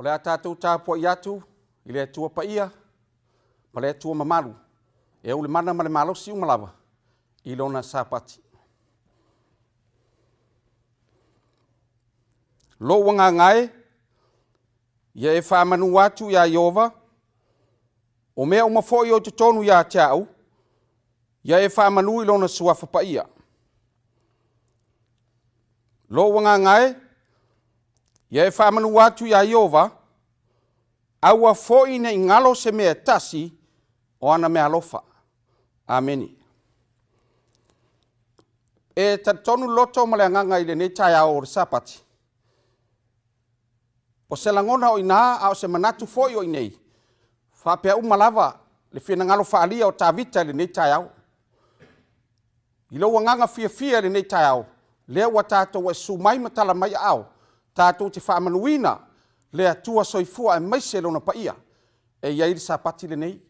le a tatou tapuai atu i le Atua Paia ma le Atua mamalu, e ou le mana ma le malosi uma lava i Lona Sapati. Lou agaga e, ia e faamanu atu iā Ieova, o mea uma foi o i totonu ia te au, ia e faamanu i Lona Suafa Paia. Lou agaga e, ia e faamanu atu iā Ieova, aua foi ne i galo se mea e tasi o ana meaalofa. Amene. E talitonu le loto ma le agaga i lenei taeao o le Sapati, o se lagona o i ina a o se manatu foi o i inei, faapea uma lava le finagalo faaalia o Tavita i lenei taeao. I lou agaga fiafia i lenei taeao, lea ua tatou e susu mai ma tala mai aao, tatou te faamanuina le Atua soifua aemaise Lona paia e i ai le Sapati lenei.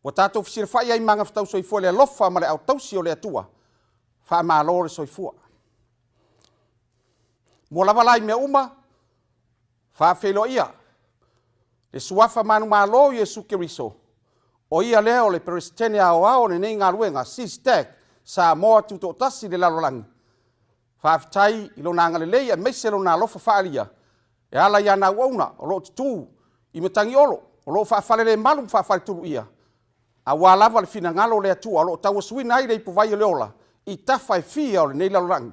Ua tatou fesilafai ai i magafetau soifua i le alofa ma le aao tausi o le Atua. Faamalo le soifua. Mua lava la i mea uma, faafeiloaia le Suafa manumalo o Iesu Keriso, o Ia lea o le Peresetene Aoao o lenei galuega SISTAC Samoa Tutoatasi i le lalolagi. Faafetai i Lona agalelei aemaise Lona alofa faaalia e ala i ana auauna o lo o tutū i matagiolo, o lo o faafalelemalu ma faafaletuluia, aua lava le finagalo o le Atua o lo o tauasuina ai le ipuvai o le ola i tafa e fia o lenei lalolagi.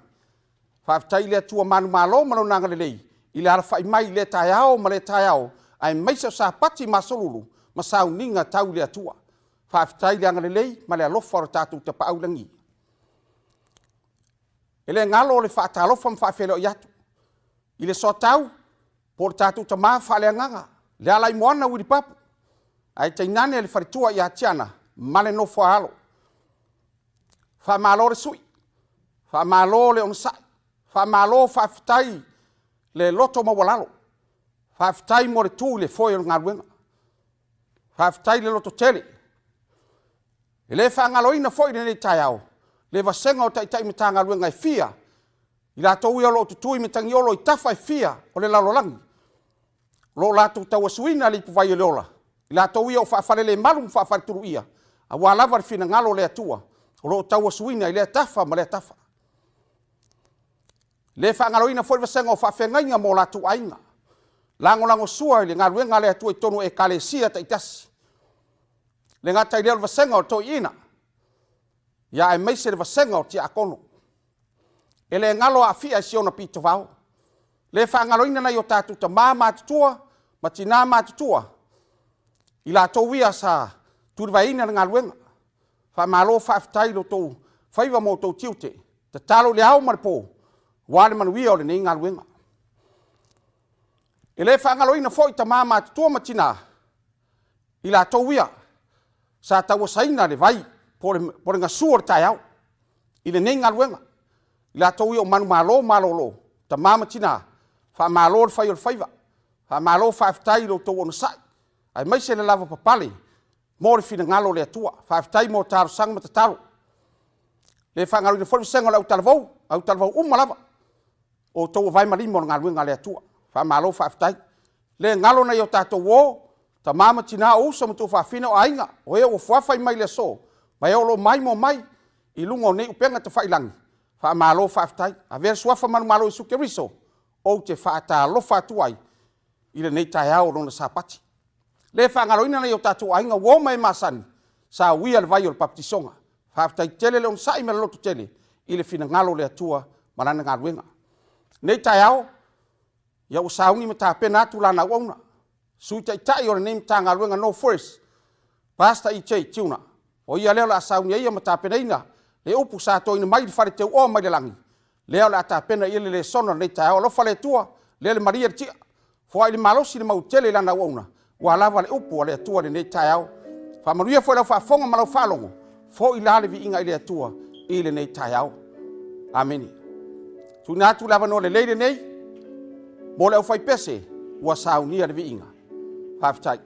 Faafetai i le Atua manumalo ma Lona agalelei i le alafai mai i lea taeao ma lea taeao, aemaise o Sapati ma asolulu ma sauniga tau i le Atua. Faafetai i le agalelei ma le alofa o le tatou Tapaau i lagi. E le galo le faatalofa ma faafeiloai atu i le soatau po o le tatou tama faaleagaga, Lealaimoana Uilipapu, ae tainane le faletua ia Tiana ma le nofo a alo. Faamalo le sui, faamalo le onosai, faamalo faafetai le loto maualalo, faafetai mo le tu i le foe o le galuega, faafetai le lototele. E le faagaloina foi i lenei taeao le vasega o Taitai Matagaluega e fia, i latou ia o lo o tutui matagiolo i tafa e fia o le lalolagi, o lo o latou tauasuina le ipuvai o le ola, i latou ia o faafalelemalu ma faafaletuluia, aua lava le finagalo o le Atua o lo o tauasuina i lea tafa ma lea tafa. E le faagaloina foi le vasega o faafeagaiga ma o latou aiga, lagolagosua i le galuega a le Atua i totonu o Ekalesia taitasi. E le gata i lea o le vasega o toeaiina, ia aemaise le vasega o tiakono. E le galo Aafia i si ona pitovao. Le faagaloina nai o tatou tama matutua ma tina matutua, i latou ia sa tulivaeina le galuega. Faamalo faafetai i lo outou faiva ma outou tiute, tatalo i le ao ma le po aua le manuia o lenei galuega. E le faagaloina foi tama matutua ma tina, i latou ia sa tauasaina le vai po o le gasu o le taeao i lenei galuega, i latou ia o manumalo malolo, tama ma tina, faamalo le fai o le faiva, faamalo faafetai i lo outou onosai, aemaise le lavapapale mo le finagalo o le Atua. Faafetai mo talosaga ma tatalo. E le faagaloina foi le vasega o le autalavou, autalavou uma lava, o outou o vae ma lima o le galuega a le Atua. Faamalo faafetai. Le galo nai o tatou uo, tama ma tina, o uso ma tuafafine, o aiga, o e ua fuafai mai i le aso, ma e o lo o maimoa mai i luga o nei upega tafailagi, faamalo faafetai. Avea le suafa manumalo o Iesu Keriso ou te faatalofa atu ai i lenei taeao o lona Sapati. Le faagaloina nai o tatou aiga, uo ma e masani sa uia le vai o le papatisoga. Faafetai tele le onosai ma le lototele i le finagalo o le Atua ma lana galuega. Lenei taeao, ia ua sauni ma tapena atu lana auauna, Sui Taitai o lenei Matagaluega No Forest, Pastor E.J. Tiuna, o ia lea o le a saunia ma tapenaina le upu sa toina mai i le fale teuoa mai le lagi, lea o le a tapena i ai le lesona o lenei taeao. Alofa le Atua, lea le malie le tia, foai le malosi le mautele i lana auauna, ua lava le upu a le Atua i lenei taeao. Faamanuia foi lau faafofoga ma lau faalogo, foi la le viiga i le Atua i lenei taeao. Amene. Tuuina atu le avanoa lelei lenei mo le aufaipese ua saunia le viiga. Faafetai.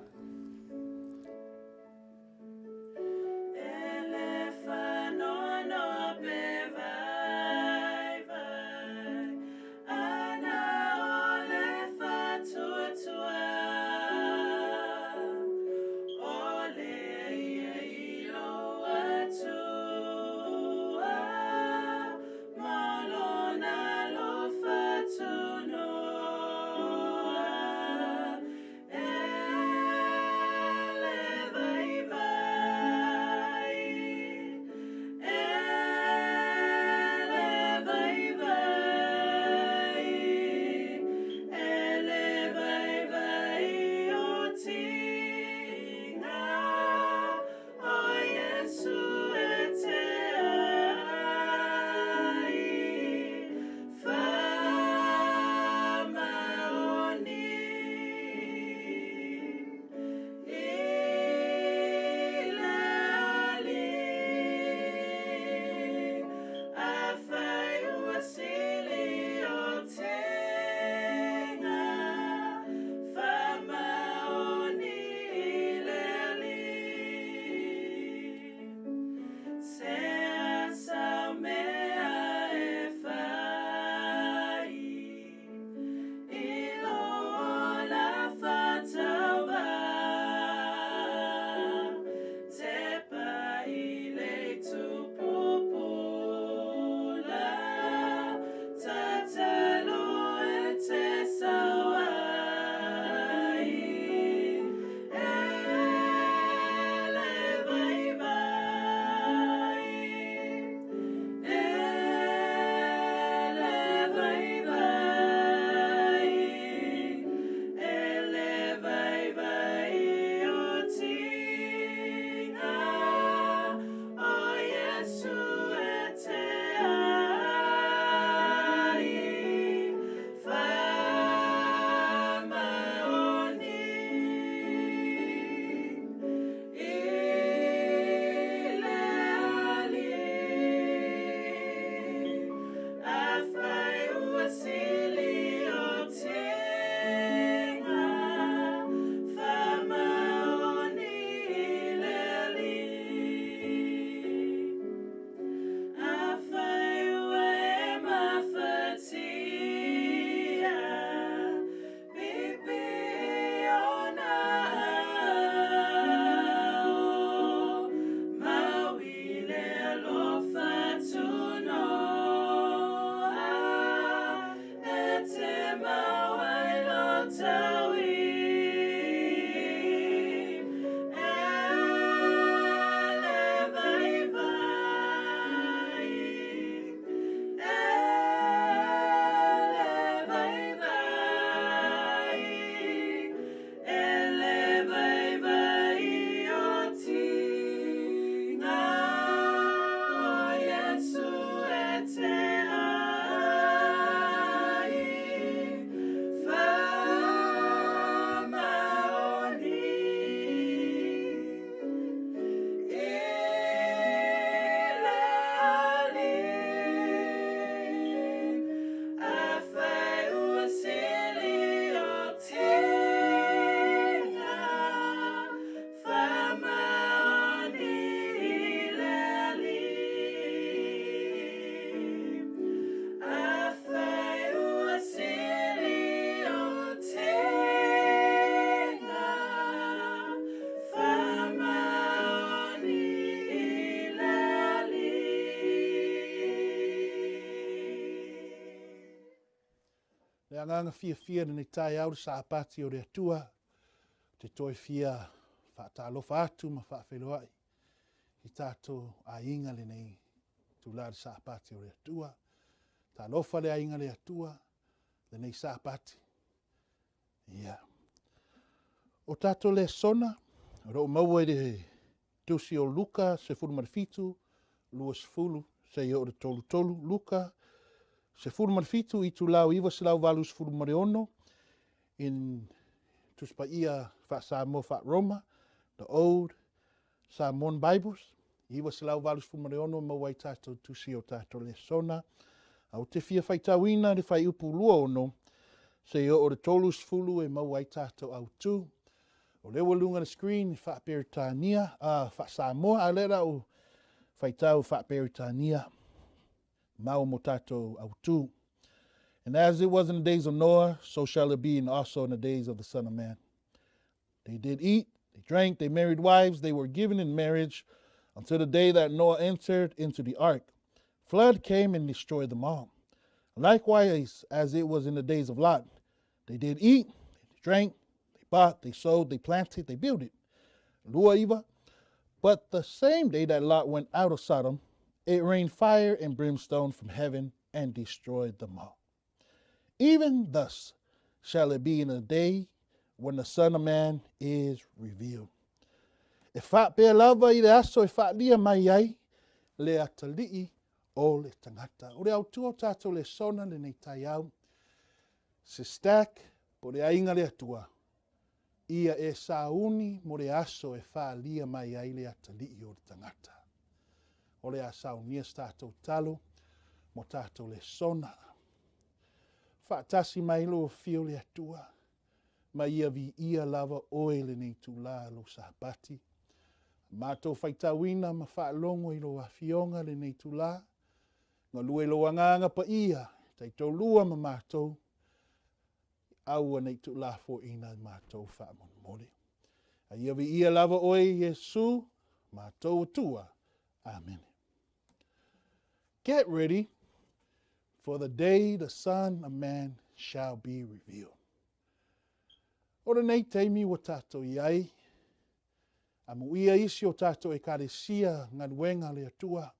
Le agaga fiafia lenei taeao le Sapati o le Atua, ou te toe fia faatalofa atu ma faafeiloai i tatou aiga lenei itula le Sapati o le Atua. Talofa le aiga le Atua lenei Sapati. Ia. O tatou lesona, o lo o maua i le Tusi o Luka 17, 20 seia oo i le 33. Luka 17, itulau 986 in Tusi Paia faa-Samoa faa-Roma, the Old Samoan Bibles, 986 maua ai tatou tusi o tatou lesona. A ou te fia faitauina le fuaiupu 26 seia oo i le 30 e maua ai tatou autu. O lea ua luga le screen faa-Peretania, faa-Samoa, a o lea la ou faitau faa-Peretania mau mo tatou autu. And as it was in the days of Noah, so shall it be also in the days of the Son of Man. They did eat, they drank, they married wives, they were given in marriage until the day that Noah entered into the ark. Flood came and destroyed them all. Likewise, as it was in the days of Lot, they did eat, they drank, they bought, they sold, they planted, they built it. Lua iva. But the same day that Lot went out of Sodom, it rained fire and brimstone from heaven and destroyed them all. Even thus shall it be in the day when the Son of Man is revealed. E faapea lava i le aso e faaalia mai ai le atalii o le tagata. O le autu o tatou lesona lenei taeao, se stack po le aiga le Atua, ia e sauni mo le aso e faaalia mai ai le atalii o le tagata. O le a saunia se tatou talo mo tatou lesona. Faatasi mai lou afio le Atua, ma ia viia lava oe lenei itula lou Sapati. Matou faitauina ma faalogo i lou afioga lenei itula, galue i lou Agaga Paia, taitoalua ma matou, aua ne i tuulafoaiina e matou faamolemole. A ia viia lava oe Iesu, matou Atua. Amene. Get ready for the day the Son of Man shall be revealed. O lenei taimi ua tatou i ai, amuia isi o tatou ekalesia galuega a le Atua,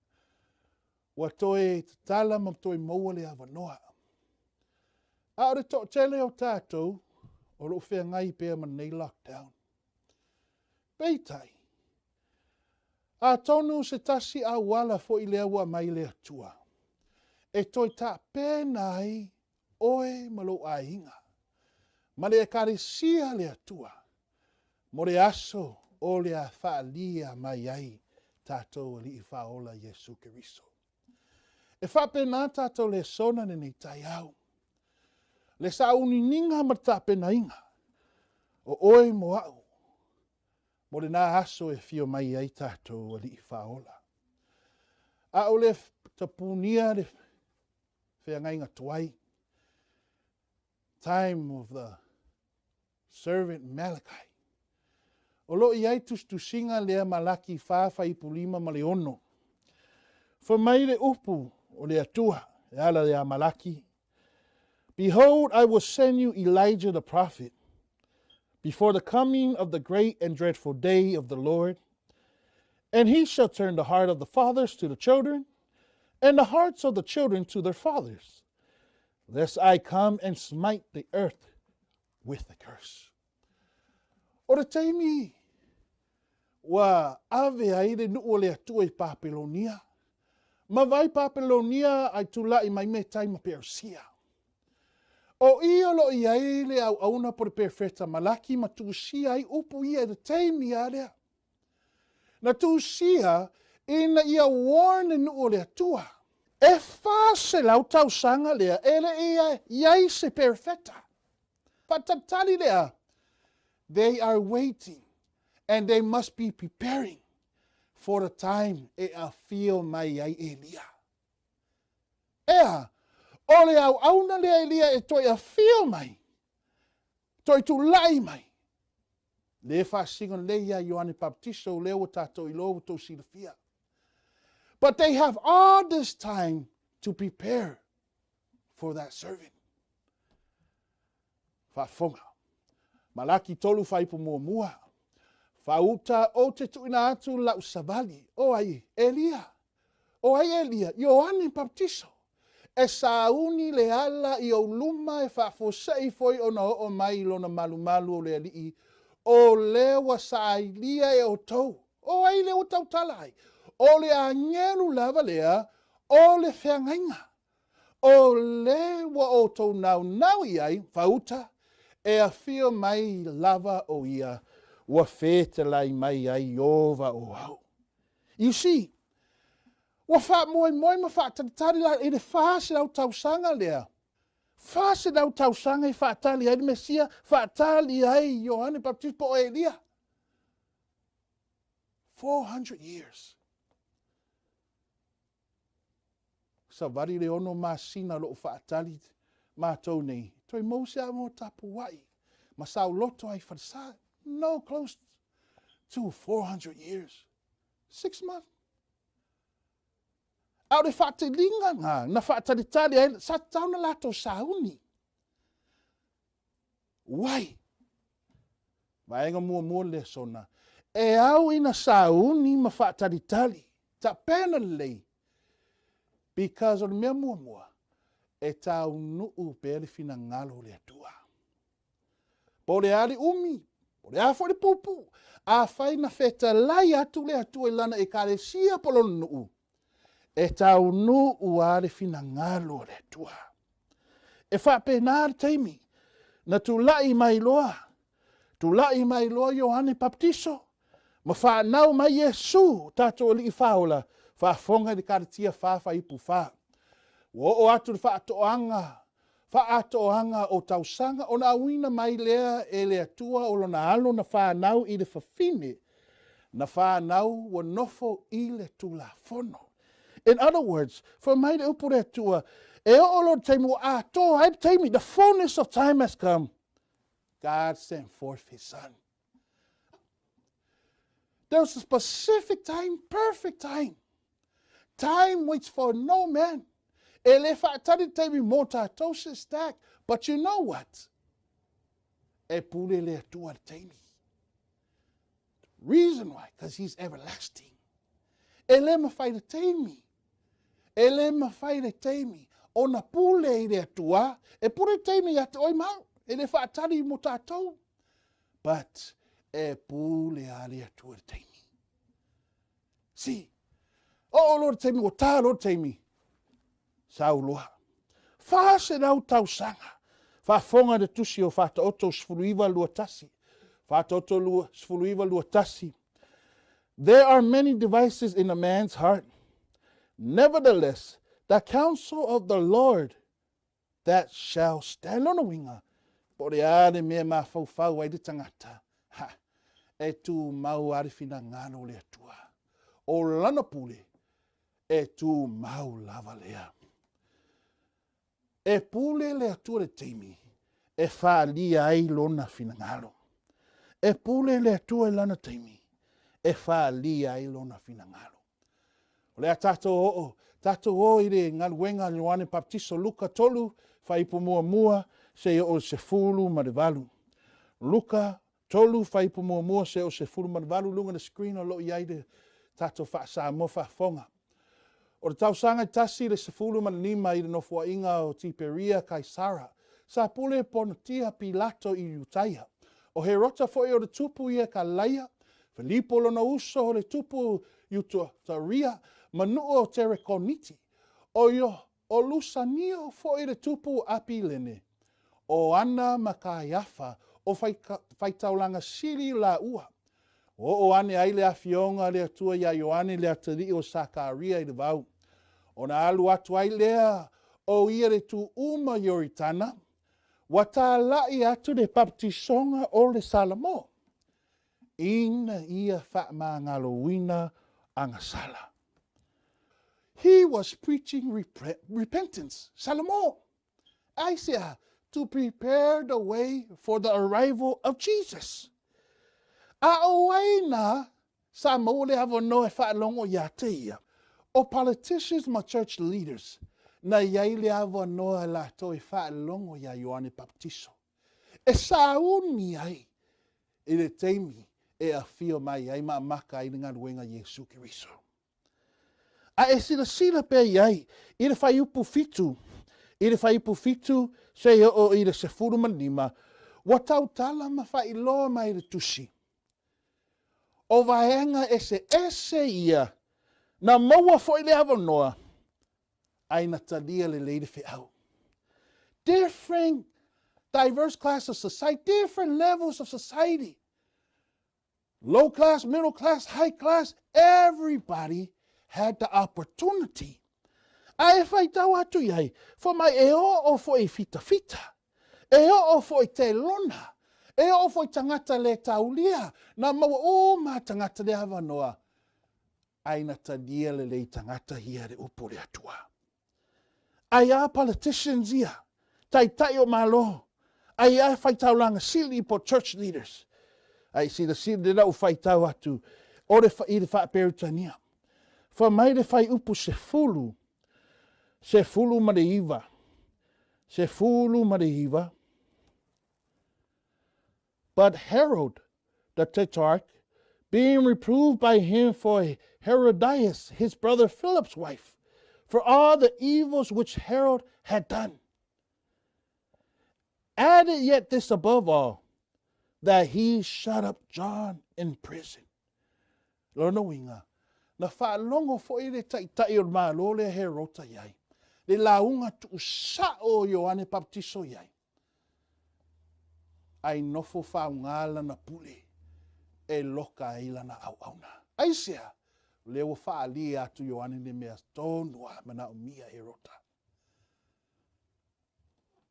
ua toe tatala ma toe maua le avanoa. A o le toatele o tatou o lo o feagai pea ma lenei lockdown. Peitai, atonu se tasi auala foi lea ua aumai le Atua, e toe tapena ai oe ma lou aiga, ma le ekalesia le Atua, mo le aso o le a faaalia mai ai tatou Alii Faaola Iesu Keriso. E faapena tatou lesona lenei taeao, le sauniuniga ma le tapenaina o oe mo au, mo lena aso e afio mai ai tatou Alii Faaola. A o le tapunia le feagaiga tuai, time of the servant Malachi. O lo o i ai tusitusiga lea Malaki 4 fuaiupu 5 ma le 6. Fai mai le upu o le Atua e ala ia Malaki, Behold, I will send you Elijah the prophet before the coming of the great and dreadful day of the Lord. And he shall turn the heart of the fathers to the children, and the hearts of the children to their fathers, lest I come and smite the earth with a curse. O le taimi ua ave ai le nuu o le Atua i Papelonia, ma vai Papelonia ai tulai mai Metai ma Persia. O i o lo o i ai le auauna po le perofeta Malaki ma tusia ai upu ia i le taimi a lea. Na tusia ina ia warn le nuu o le Atua. E 400 tausaga lea e le i i ai se perofeta. Faatalitali lea, they are waiting and they must be preparing for the time e afio mai ai Elia. Ea, o le auauna lea Elia e toe afio mai, toe tulai mai, le faasino lelei ia Ioane Baptiso lea ua tatou iloa ua tou silafia. But they have all this time to prepare for that servant. Faafofoga. Malaki 3 fuaiupu muamua. Faauta ou te tuuina atu lau savali. O ai? Elia. O ai Elia? Ioane Papatiso. E sauni le ala i ou luma e faafuasei foi ona oo mai i lona malumalu o le Alii, o lea ua saailia e outou. O ai lea ua tautala ai? O le agelu lava lea o le feagaiga. O le ua outou naunau i ai, faauta, e afio mai lava o ia ua fetalai mai ai Ieova o au. You see, ua faamoemoe ma faatalitali la i le 400 tausaga lea. 400 tausaga i faatali ai le Mesia, faatali ai Ioane Baptist po o Elia. 400 years. Savali le 6 masina o loo faatali matou nei, toe maua se avanoa tapuai ma saoloto ai falesa. No, close to 400 years. 6 months. A o le faataliga na, na faatalitali ai, sa tatau ona latou sauni. Why? Vaega muamua le lesona. E au ina sauni ma faatalitali. Tapena lelei. Because o le mea muamua, e taunuu pea le finagalo o le Atua. Po o le a le umi, po o le a foi le puupuu, afai na fetalai atu le Atua i lana ekalesia po o lona nuu, e taunuu lava le finagalo o le Atua. E faapena le taimi na tulai mai loa, tulai mai loa Ioane Papatiso, ma fanau mai Iesu, tatou Alii Faaola, faafofoga i le Kalatia 4 fuaiupu 4. Ua oo atu le faatoaga, faaatoaga o tausaga ona auina mai lea e le Atua o lona alo na fanau i le fafine, na fanau ua nofo i le Tulafono. In other words, fai mai le upu le Atua, e oo loa le taimi ua atoa ai le taimi, the fullness of time has come, God sent forth his son. There was a specific time, perfect time. Time waits for no man. E le faatali le taimi mo tatou se stack. But you know what? E pule le Atua le taimi. Reason why? Because he's everlasting. E le mawhai le taimi. E le mawhai le taimi. Ona pule i le Atua, e pule le taimi ia te oe mau. E le faatali mo tatou. But e pule a le Atua le taimi. See, oo loa le taimi, ua ta loa le taimi, sau loa. 400 tausaga, faafofoga le tusi o Faataoto 19:21. Faataoto 19:21. There are many devices in a man's heart. Nevertheless, the counsel of the Lord that shall stand. Lona uiga, po o le a le mea e mafaufau ai le tagata, ha, e tumau lava le finagalo o le Atua. O lana pule, e tumau lava lea. E pule le Atua le taimi e faaalia ai lona finagalo. E pule le Atua i lana taimi e faaalia ai lona finagalo. O le a tatou oo, tatou o i le galuega a Ioane Papatiso, Luka 3, fuaiupu muamua, seia oo i le 18. Luka 3, fuaiupu muamua, seia oo i le 18, luga o le screen o lo o i ai le tatou faa-Samoa faafofoga. O le tausaga e 15 i le nofoaiga o Tiperia Kaisara, sa pule Ponatia Pilato i Iutaia. O Herota foi o le tupu ia Kalaia, Filipo lona uso o le tupu Iutaria, ma nuu o Terekoniti. O o Lusanio foi le tupu Apilene, o Ana ma Kaiafa, o faitaulaga sili laua. Ua oo ane ai le afioga a le Atua iā Ioane le atalii o Sakaria i le vao. Ona alu atu ai lea o ia le tuuma Ioritana, ua talai atu le papatisoga o le Salamo, ina ia faamagaloina agasala. He was preaching repentance, Salamo. Aisea, to prepare the way for the arrival of Jesus. A o ai nā sa maua le avanoa e faalogo iā te ia? O politicians ma church leaders na i ai le avanoa latou e faalogo iā Ioane Papatiso. e sauni ai i le taimi e afio mai ai ma amata ai le galuega a Iesu Keriso. A e silasila pea i ai i le fuaiupu 7, i le fuaiupu 7 seia oo i le 15, ua tautala ma faailoa mai le Tusi, o vaega eseese ia na maua foi le avanoa ae na talia lelei le feau. Different diverse class of society, different levels of society. Low class, middle class, high class, everybody had the opportunity. A e faitau atu i ai, fai mai e oo foi i fitafita, e oo foi i telona, e oo foi i tagata le taulia, na maua uma tagata le avanoa, ai na talia lelei tagata ia le upu o le Atua. Ai a politicians ia, taitai o Malo, ai a faitaulaga sili po church leaders. Ai silasila lena ua faitau atu o le i le Faa-Peretania. Fai mai le fuaiupu 10, 19, 19, But Herod the Tetrarch, being reproved by him for Herodias, his brother Philip's wife, for all the evils which Herod had done, added yet this above all, that he shut up John in prison. Lona uiga, na faalogo foi le taitai o le Malo lea Herota i ai, le lauga tuusao o Ioane Papatiso i ai, Ai nofo faaaoga lana pule e loka ai lana auauna. Aisea? O lea ua faaalia atu Ioane le mea tonu a manaomia e Herota.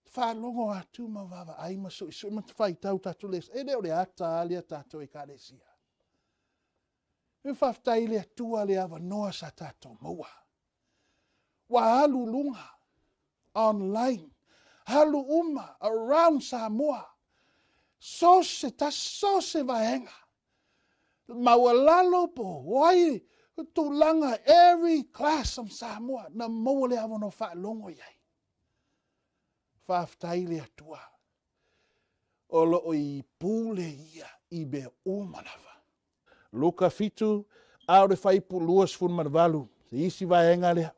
Faalogo atu ma vaavaai ma suisui ma faitau tatou le, e le o le ata a lea tatou Ekalesia. E faafetai i le Atua le avanoa sa tatou maua. Ua alu luga online, alu uma around Samoa, so se tasi, so se vaega, maualalo po o ai tulaga, every class of Samoa na maua le avanoa faalogo i ai. Faafetai i le Atua o lo o i pule ia i mea uma lava. Luka 7, a o le fuaiupu 28, se isi vaega lea.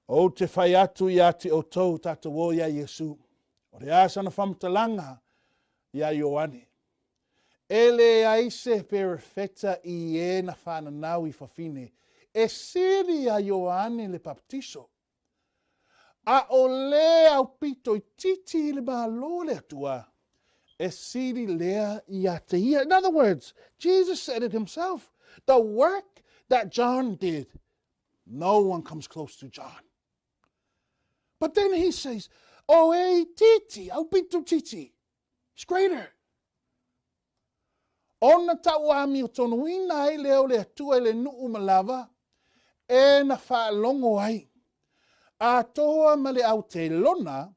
Ou te fai atu ia te outou, tatou o ia Iesu. O le a sana faamatalaga ia Ioane. E leai se perofeta i e na whananau i fafine, e sili ia Ioane le Papatiso. A o le aupito itiiti i le Malo o le Atua, e sili lea ia te ia. In other words, Jesus said it himself. The work that John did, no one comes close to John. But then he says, o e itiiti, aupito titi, it's greater. Ona tauamiotonuina ai lea o le Atua i le nuu ma lava, e na faalogo ai, atoa ma le au telona,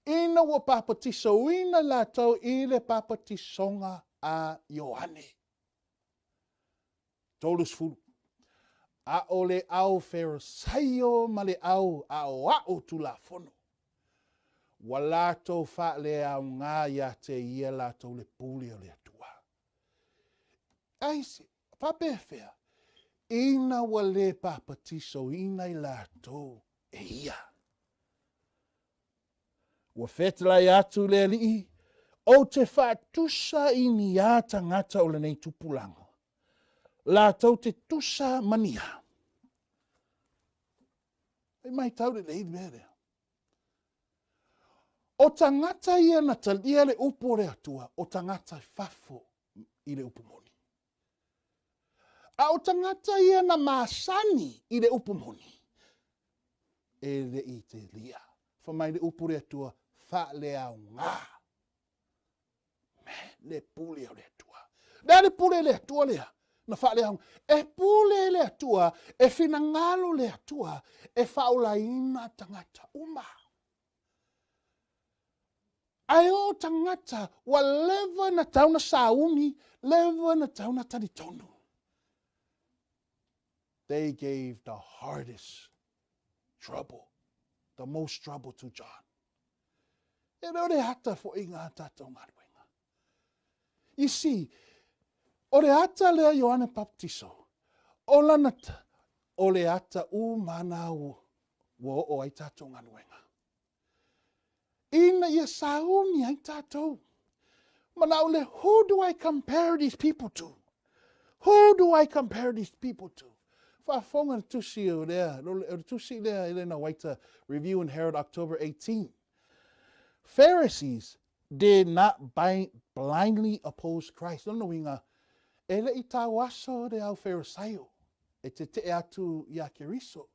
ina ua papatisoina latou i le papatisoga a Ioane. 30. A o le au Farisaio ma le au aoao Tulafono, ua latou faaleaoga ia te ia latou le pule o le Atua. Aisea? Faapefea? Ina ua le papatisoina i latou e ia. Ua fetalai atu le Alii, Ou te faatusa i ni a tagata o lenei tupulaga, latou te tusa ma ni a? E matau lelei le mea lea. O tagata ia na talia le upu o le Atua, o tagata i fafo i le upu moni. A o tagata ia na masani i le upu moni, e le i talia. Fai mai le upu o le Atua, faaleaoga. Man, le pule o le Atua. Le a le pule le Atua lea? Na faaleaoga. E pule le Atua, e finagalo le Atua, e faaolaina tagata uma. Ae o tagata ua leva na tau na sauni, leva na tau na talitonu. They gave the hardest trouble, the most trouble to John. E le o le ata foi ngā tātou galuega. You see, o le ata lea Ioane Papatiso, o lana, o le ata uma na ua oo ai tātou galuega. Ina ia sauni ai tātou. Manao le, who do I compare these people to? Who do I compare these people to? Faafofoga le tusi o lea, o le tusi lea Elena Waita, Review and Herald, October 18. Pharisees did not blindly oppose Christ. Lona uiga, e le i tauaso le au Farisaio e tete'e atu iā Keriso.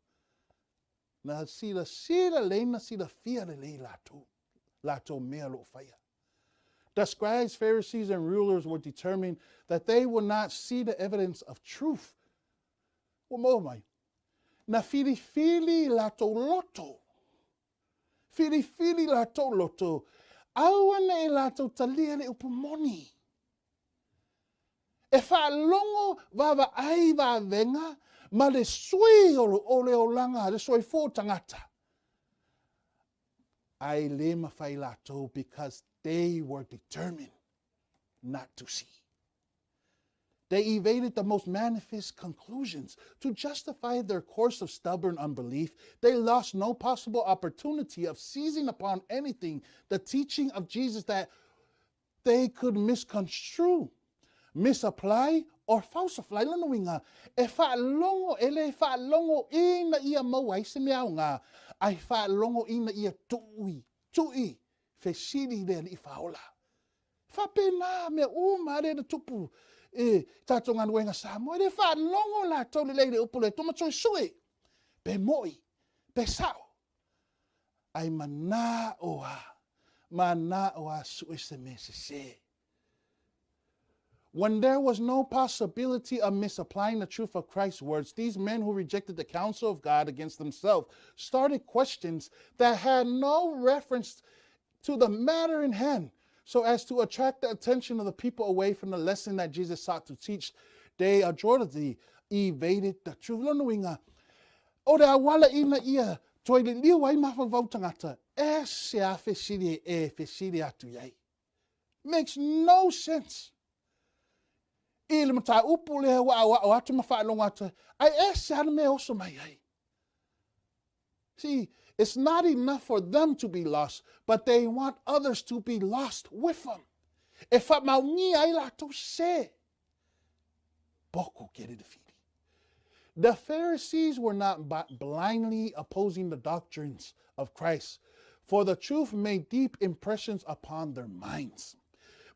Na silasila lelei na silafia lelei latou, latou mea o lo o faia. The scribes, Pharisees and rulers were determined that they would not see the evidence of truth. Ua maua mai? Na filifili latou loto. Filifili latou loto, aua ne i latou talia le upu moni. E faalogo vaavaai vavega ma le sui o le olaga, le soifua o tagata, ae le mafai latou because they were determined not to see. They evaded the most manifest conclusions. To justify their course of stubborn unbelief, they lost no possible opportunity of seizing upon anything the teaching of Jesus that they could misconstrue, misapply, or falsify. Lona uiga, e faalogo, e le faalogo ina ia maua ai se mea aoga, ae faalogo ina ia tuui, tui, fesili i le Alii Faaola. E faapena mea uma lea na tupu i tatou galuega Samoa. E le faalogo latou lelei i le upu le Atua ma toe sue, pe moi, pe sao. Ae manao a, manao a sue se mea sese. When there was no possibility of misapplying the truth of Christ's words, these men who rejected the counsel of God against themselves started questions that had no reference to the matter in hand, so as to attract the attention of the people away from the lesson that Jesus sought to teach. They adroitly evaded the truth. Lona uiga, o le auala ina ia toe liliu ai mafaufau tagata, e se a fesili e fesili atu i ai. Makes no sense. I le mataupu lea ua aoao atu ma faalogo atu ai, ae ese lava le mea e oso mai ai. See, it's not enough for them to be lost, but they want others to be lost with them. E faamaonia ai latou se. Poko kere le fili. The Pharisees were not blindly opposing the doctrines of Christ, for the truth made deep impressions upon their minds.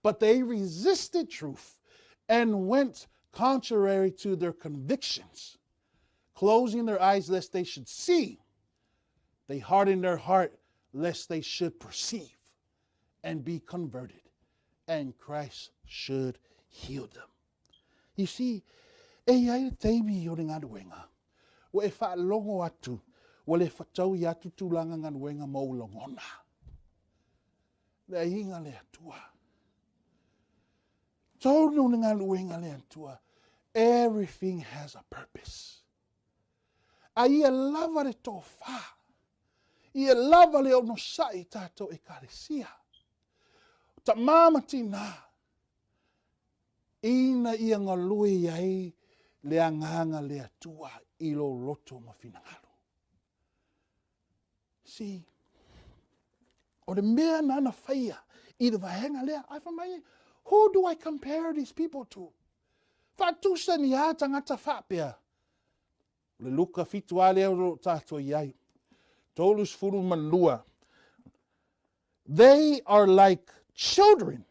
But they resisted truth and went contrary to their convictions, closing their eyes lest they should see. They hardened their heart lest they should perceive and be converted, and Christ should heal them. You see, e i ai le taimi o le galuega, ua e faalogo atu, ua le fetaui atu tulaga galuega ma ou lagona. Le aiga le Atua. Tonu le galuega le Atua. Everything has a purpose. A ia lava le tofa, ia lava le onosai i tatou Ekalesia, tama ma tinā, ina ia galue ai le agaga le Atua i lou loto ma finagalo. See, o le mea na na faia i le vaega lea, ai fai mai, who do I compare these people to? Faatusa ni a tagata faapea. O le Luka 7 a lea o lo o tatou i ai. 32. They are like children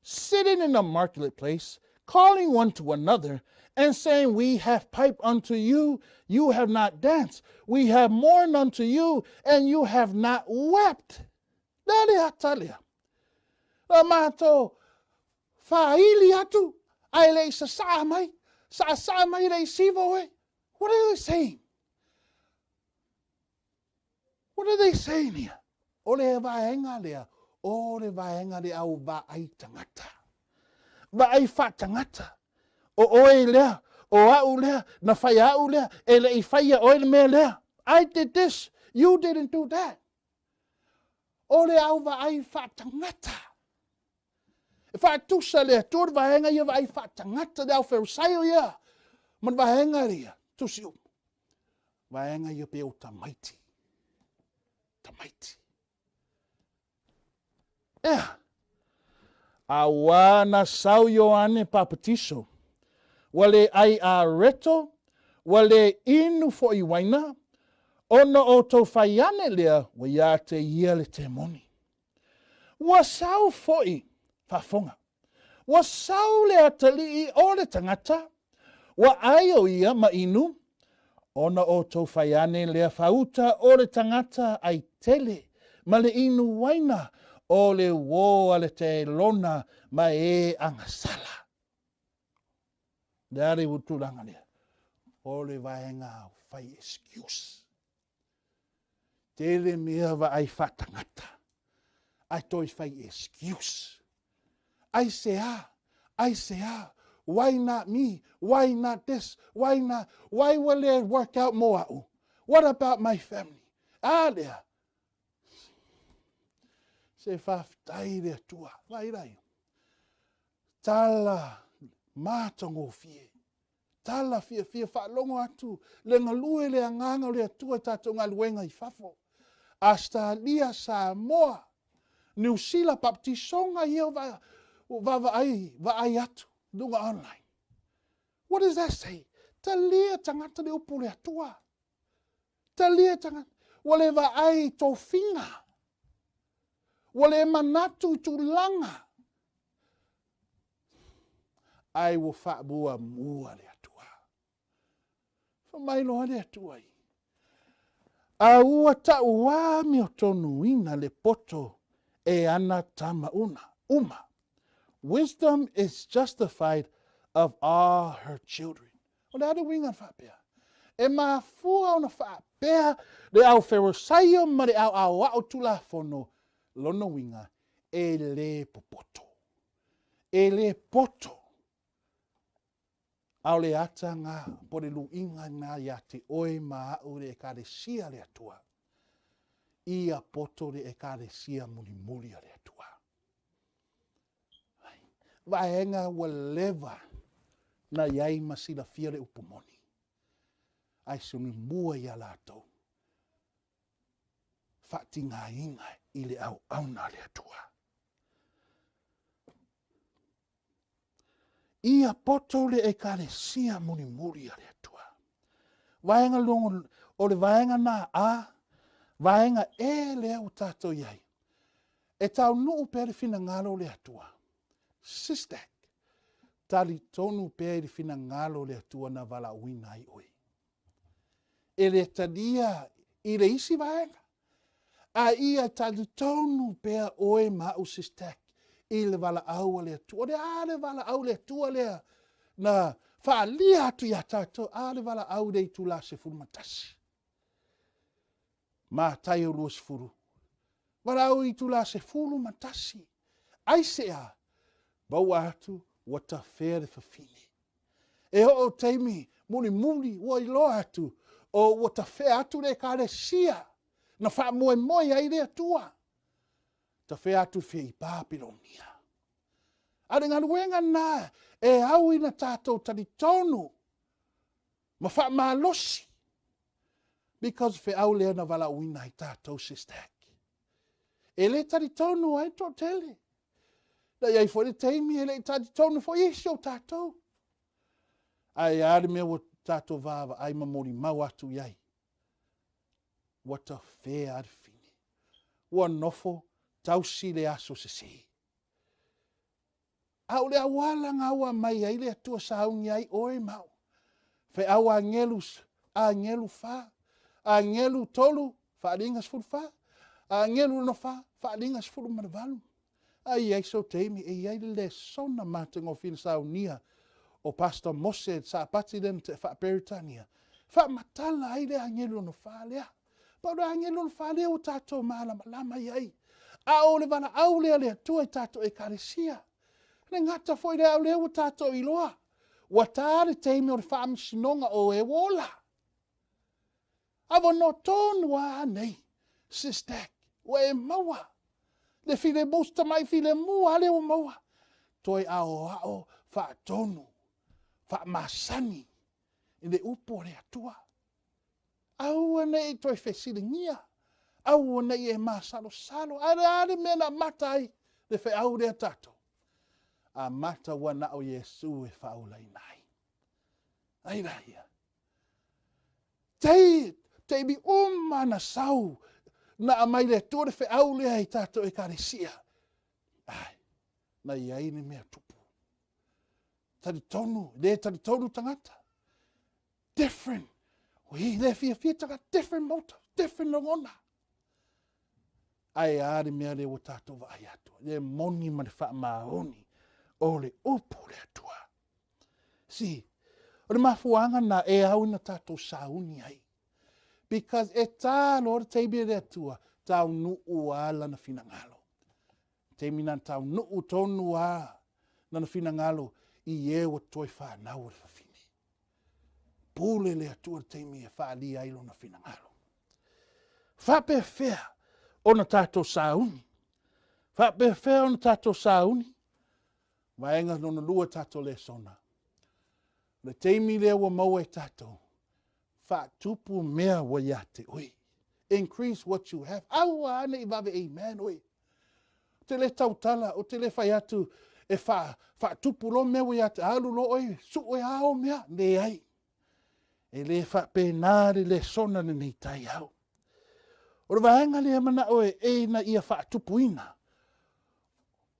sitting in the marketplace, calling one to another, and saying, We have piped unto you, you have not danced. We have mourned unto you, and you have not wept. Le le ata lea. La mātou whāili atu, ae le i sasaa mai, saasaa mai le i siva oe. What are they saying? What are they saying here? O le vaega lea, o le vaega lea au vaai tagata. Vaai faatagata. O oe lea, o au lea, na fai au lea, e le i faia oe le mea lea. I did this, you didn't do that. O le au vaai faatagata. E faatusa le Atua le vaega ia vaai faatagata le au Farisaio ia ma le vaega ia tusi uma. Vaega ia pe o tamaiti. Tamaiti. Ea, auā na sau Ioane Papatiso, ua le ʻai areto, ua le inu foʻi uaina, ona outou fai ane lea ua iā te ia le temoni. Ua sau foʻi, faafofoga, ua sau le atalii o le tagata, ua ʻai o ia ma inu, ona outou fai ane lea faauta o le tagata ʻai tele ma le inu uaina o le uō a le telona ma e agasala. Le a le tulaga lea? O le vaega fai excuse. Tele mea vaai faatagata, ae toe fai excuse. Aisea? Aisea? Why not me? Why not this? Why not? Why ua le work out mo a'u? What about my family? A lea. Se faafetai le Atua. Vaai lai. Tala matagofie. Tala fiafia faalogo atu le galue le agaga o le Atua i tatou galuega i fafo. Ausetalia, Samoa, Niu Sila, baptisoga ia ua vaavaai vaai atu luga online. What does that say? Talia tagata le upu o le Atua. Talia tagata. Ua le vaai i tofiga. Ua le manatu i tulaga. Ai ua faamuamua le Atua. Fai mai loa le Atua ia. A ua tauā miotonuina le poto e ana tama una, uma. Wisdom is justified of all her children. O le a le uiga faapea? E mafua ona faapea le au Farisaio ma le au aoao Tulafono, lona uiga, e le popoto. E le poto. A o le ata na po o le luiga na iā te oe ma a'u le Ekalesia a le Atua, ia poto le Ekalesia mulimuli a le Atua. Vaega ua leva na i ai ma silafia le upu moni, ae solomua iā latou faatigaina i le auauna a le Atua. Ia poto le Ekalesia mulimuli a le Atua. Vaega longo, o le vaega na A, vaega E lea ua tatou i ai. E taunuu pea le finagalo o le Atua. Sistac, talitonu pea i le finagalo o le Atua na valaauina ai oe. E le talia i le isi vaega, a ia talitonu pea oe ma a'u Sistac i le valaau a le Atua. O le a le valaau le Atua lea na faaalia atu iā tatou? A le valaau i le itula 11. Mataio 20. Valaau i itula 11. Aisea? Maua atu ua tafea le fafine. E oo taimi mulimuli ua iloa atu o ua tafea atu le Ekalesia na faamoemoe ai le Atua. Tafea atu fia i Papilonia. A o le galuega lena e au ina tatou talitonu ma faamalosi because feau lea na valaauina ai tatou sistac. E le talitonu ai le toatele. Na i ai foi le taimi e le i talitonu foi isi o tatou. Ae a le mea ua tatou vaavaai ma molimau atu i ai? Ua tafea le fine. Ua nofo tausi le aso sesē. A o le auala na ua mai ai le Atua sauni ai oe ma a'u. Feau agelu, agelu fa, agelu tolu, faaaliga 14, agelu lona fa, faaaliga 18. A i ai sou taimi, e i ai le lesona matagofie na saunia o Pastor Mose Sapati lea na tea faa-Peretania, faamatala ai le agelu lona fa lea. Pau le agelu lona fa lea ua tatou malamalama i ai. A o le valaau lea a le Atua i tatou Ekalesia. Le gata foi lea, o lea ua tatou iloa, ua ta le taimi o le faamasinoga o e ua ola. Avanoa tonu lava nei, Sistac, ua e maua. Le filemu, si tamai filemu lava lea ua maua. Toe aoao faatonu, faamasani i le upu a le Atua. Aua ne i toe fesiligia, aua ne i e masalosalo. Ae o le a le mea na amata ai le feau lea tatou? Amata ua na o Iesu e faaolaina ai. Ai laia. Tai, taimi uma na sau, na aumai le Atua le feau lea i tatou ekalesia. Ai, na i ai le mea tupu. Talitonu, le talitonu tagata. Different. Ui, le fiafia tagata, different motive, different lagona. Ae a le mea lea ua tatou vaai atu, le moni ma le faamaoni o le upu le Atua. See, o le mafuaaga lena e au ina tatou sauni ai. Because e ta loa le taimi e le Atua, taunuu lava lana finagalo. Taimi na taunuu tonu lava lana finagalo i e ua toe fanau o le fafine. Pule le Atua i le taimi e faaalia ai lona finagalo. Faapefea ona tatou sauni? Faapefea ona tatou sauni? Vaega lona lua tatou lesona. O le taimi lea ua maua e tatou, faatupu mea ua ia te oe. Increase what you have. Aua ne i vave amen oe. Ou te le tautala, ou te le fai atu e fa, faatupu loa mea ua ia te, alu loa oe, sue a o mea. Leai. E le faapena le lesona lenei taeao. O le vaega lea manao e, e ina ia faatupuina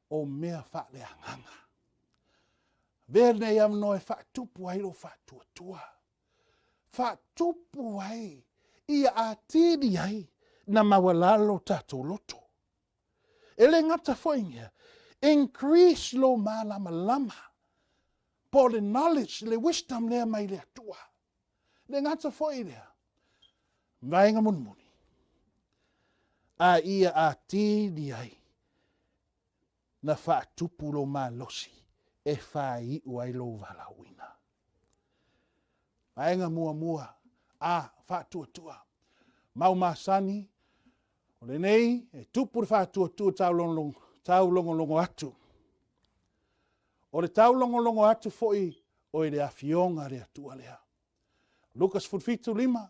o mea faaleagaga. Avea lenei avanoa e faatupu ai lou faatuatua. Faatupu ai ia atili ai na maualalo tatou loto. E le gata foi i lea, increase lou malamalama po o le knowledge, le wisdom lea mai le Atua. E le gata foi i lea, vaega mulimuli, a ia atili ai na faatupu lou malosi e faaiu ai lou valaauina. Vaega muamua, A, faatuatua. Mau masani, o lenei e tupu le faatuatua taulogologo atu. O le taulogologo atu foi o i le Afioga a le Atua lea. Luka 17:5,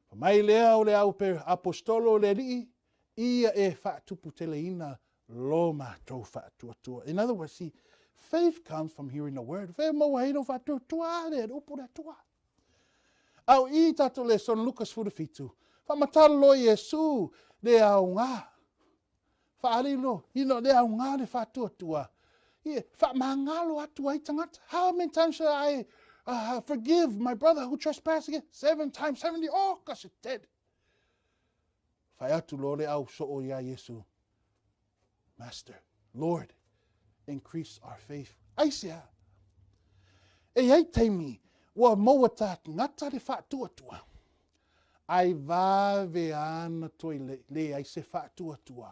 fai mai lea o le au aposetolo o le Alii, ia e faatuputeleina lo matou faatuatua. In other words, see, faith comes from hearing the word. Fea maua ai lou faatuatua lea, le upu le Atua. A o i tatou lesona Luka 17, faamatala loa Iesu le aoga. Faaali loa, ina le aoga le faatuatua. Ia, faamagalo atu ai tagata. How many times shall I forgive my brother who trespass against? Seven times 70. Oh, gosh, it's dead. Fai atu loa le au soo iā Iesu, Master, Lord, increase our faith. Aisea? E i ai taimi ua maua tagata le faatuatua, ai vave ana toe leai se faatuatua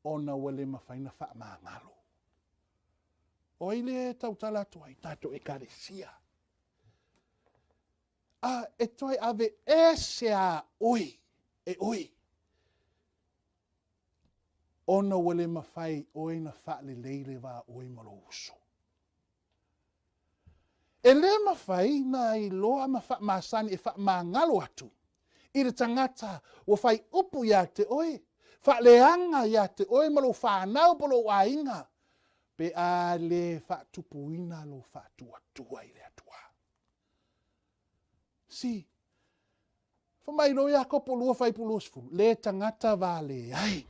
ona ua le mafai ona faamagalo. O ai lea e tautala atu ai? Tatou ekalesia. A e toe ave ese a oe e oe ona ua le mafai oe na faalelei le va oe ma lou uso. E le mafai na iloa ma faamasani e faamagalo atu i le tagata ua fai upu ia te oe, faaleaga ia te oe ma lou fanau po lou aiga, pe a le faatupuina lou faatuatua i le Atua. Si. Fai mai loa Iakopo 2 fuaiupu 20, le tagata valeai.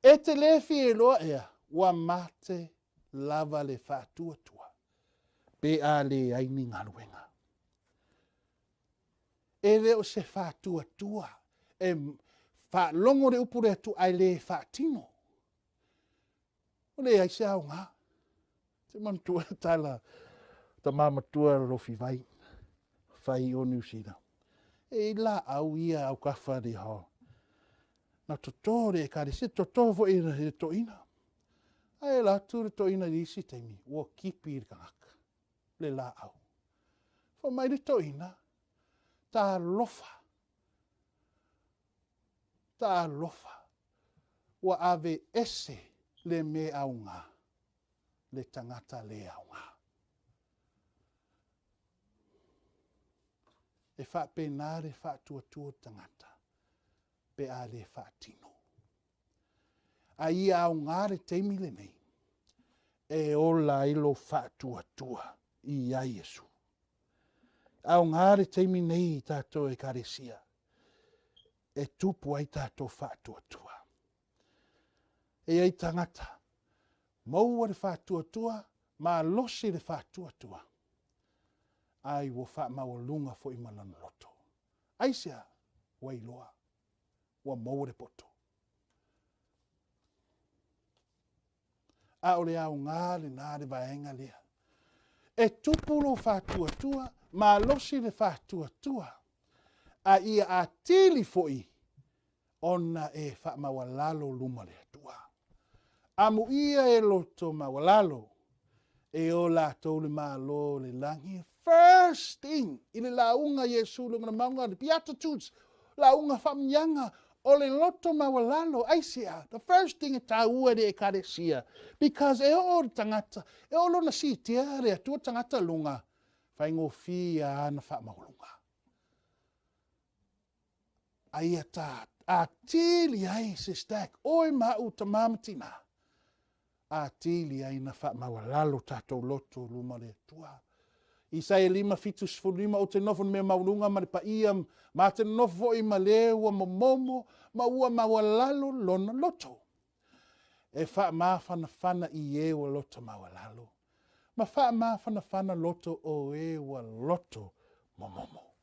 E te le fia iloa ea, ua mate lava le faatuatua, pe a leai ni galuega. E le o se faatuatua e faalogo le upu le Atua ae le faatino. Ua leai se aoga. Ou te manatua le tala tama matua Lofivai, fai o Niu Sila. E i laau ia autafa le hao. Na toto le ekalesia, toto foi i le toeaina. Ae alu atu le toeaina i le isi taimi, ua kipi le tagata, le laau. Fai mai le toeaina, talofa, talofa. Ua ave ese le me aoga le tagata le aoga. E faapena le faatuatua o le tagata pe a le faatino. A ia aoga le taimi lenei e ola ai lou faatuatua ia Iesu. Aoga le taimi nei i tatou Ekalesia e tupu ai tatou faatuatua. E i ai tagata, maua le faatuatua, malosi le faatuatua, ai ua faamaualuga foi ma lona loto. Aisea? Ua iloa, ua maua le poto. A o le aoga lena le vaega lea. E tupu lou faatuatua, malosi le faatuatua, a ia atili foi ona e faamaualalo luma o le Atua. Amuia e loto maualalo, e o latou le Malo o le lagi. First thing, i le lauga a Iesu i luga o le mauga, the Beatitudes, lauga faamanuiaga, o le loto maualalo. Aisea? The first thing e taua i le Ekalesia, because e oo le tagata, e oo lona siitia le Atua tagata luga, faigofie lava ona faamaualuga. A ia ta atili ai se stack, oe ma au tama ma tina, atili ai na faamaualalo tatou loto luma o le Atua. Isaia 5, 75, Ou te nofo i le mea maualuga ma le paia, ma te nonofo foi ma le ua momomo ma ua maualalo lona loto. E faamafanafana i e ua loto maualalo, ma faamafanafana loto o e ua loto momomo.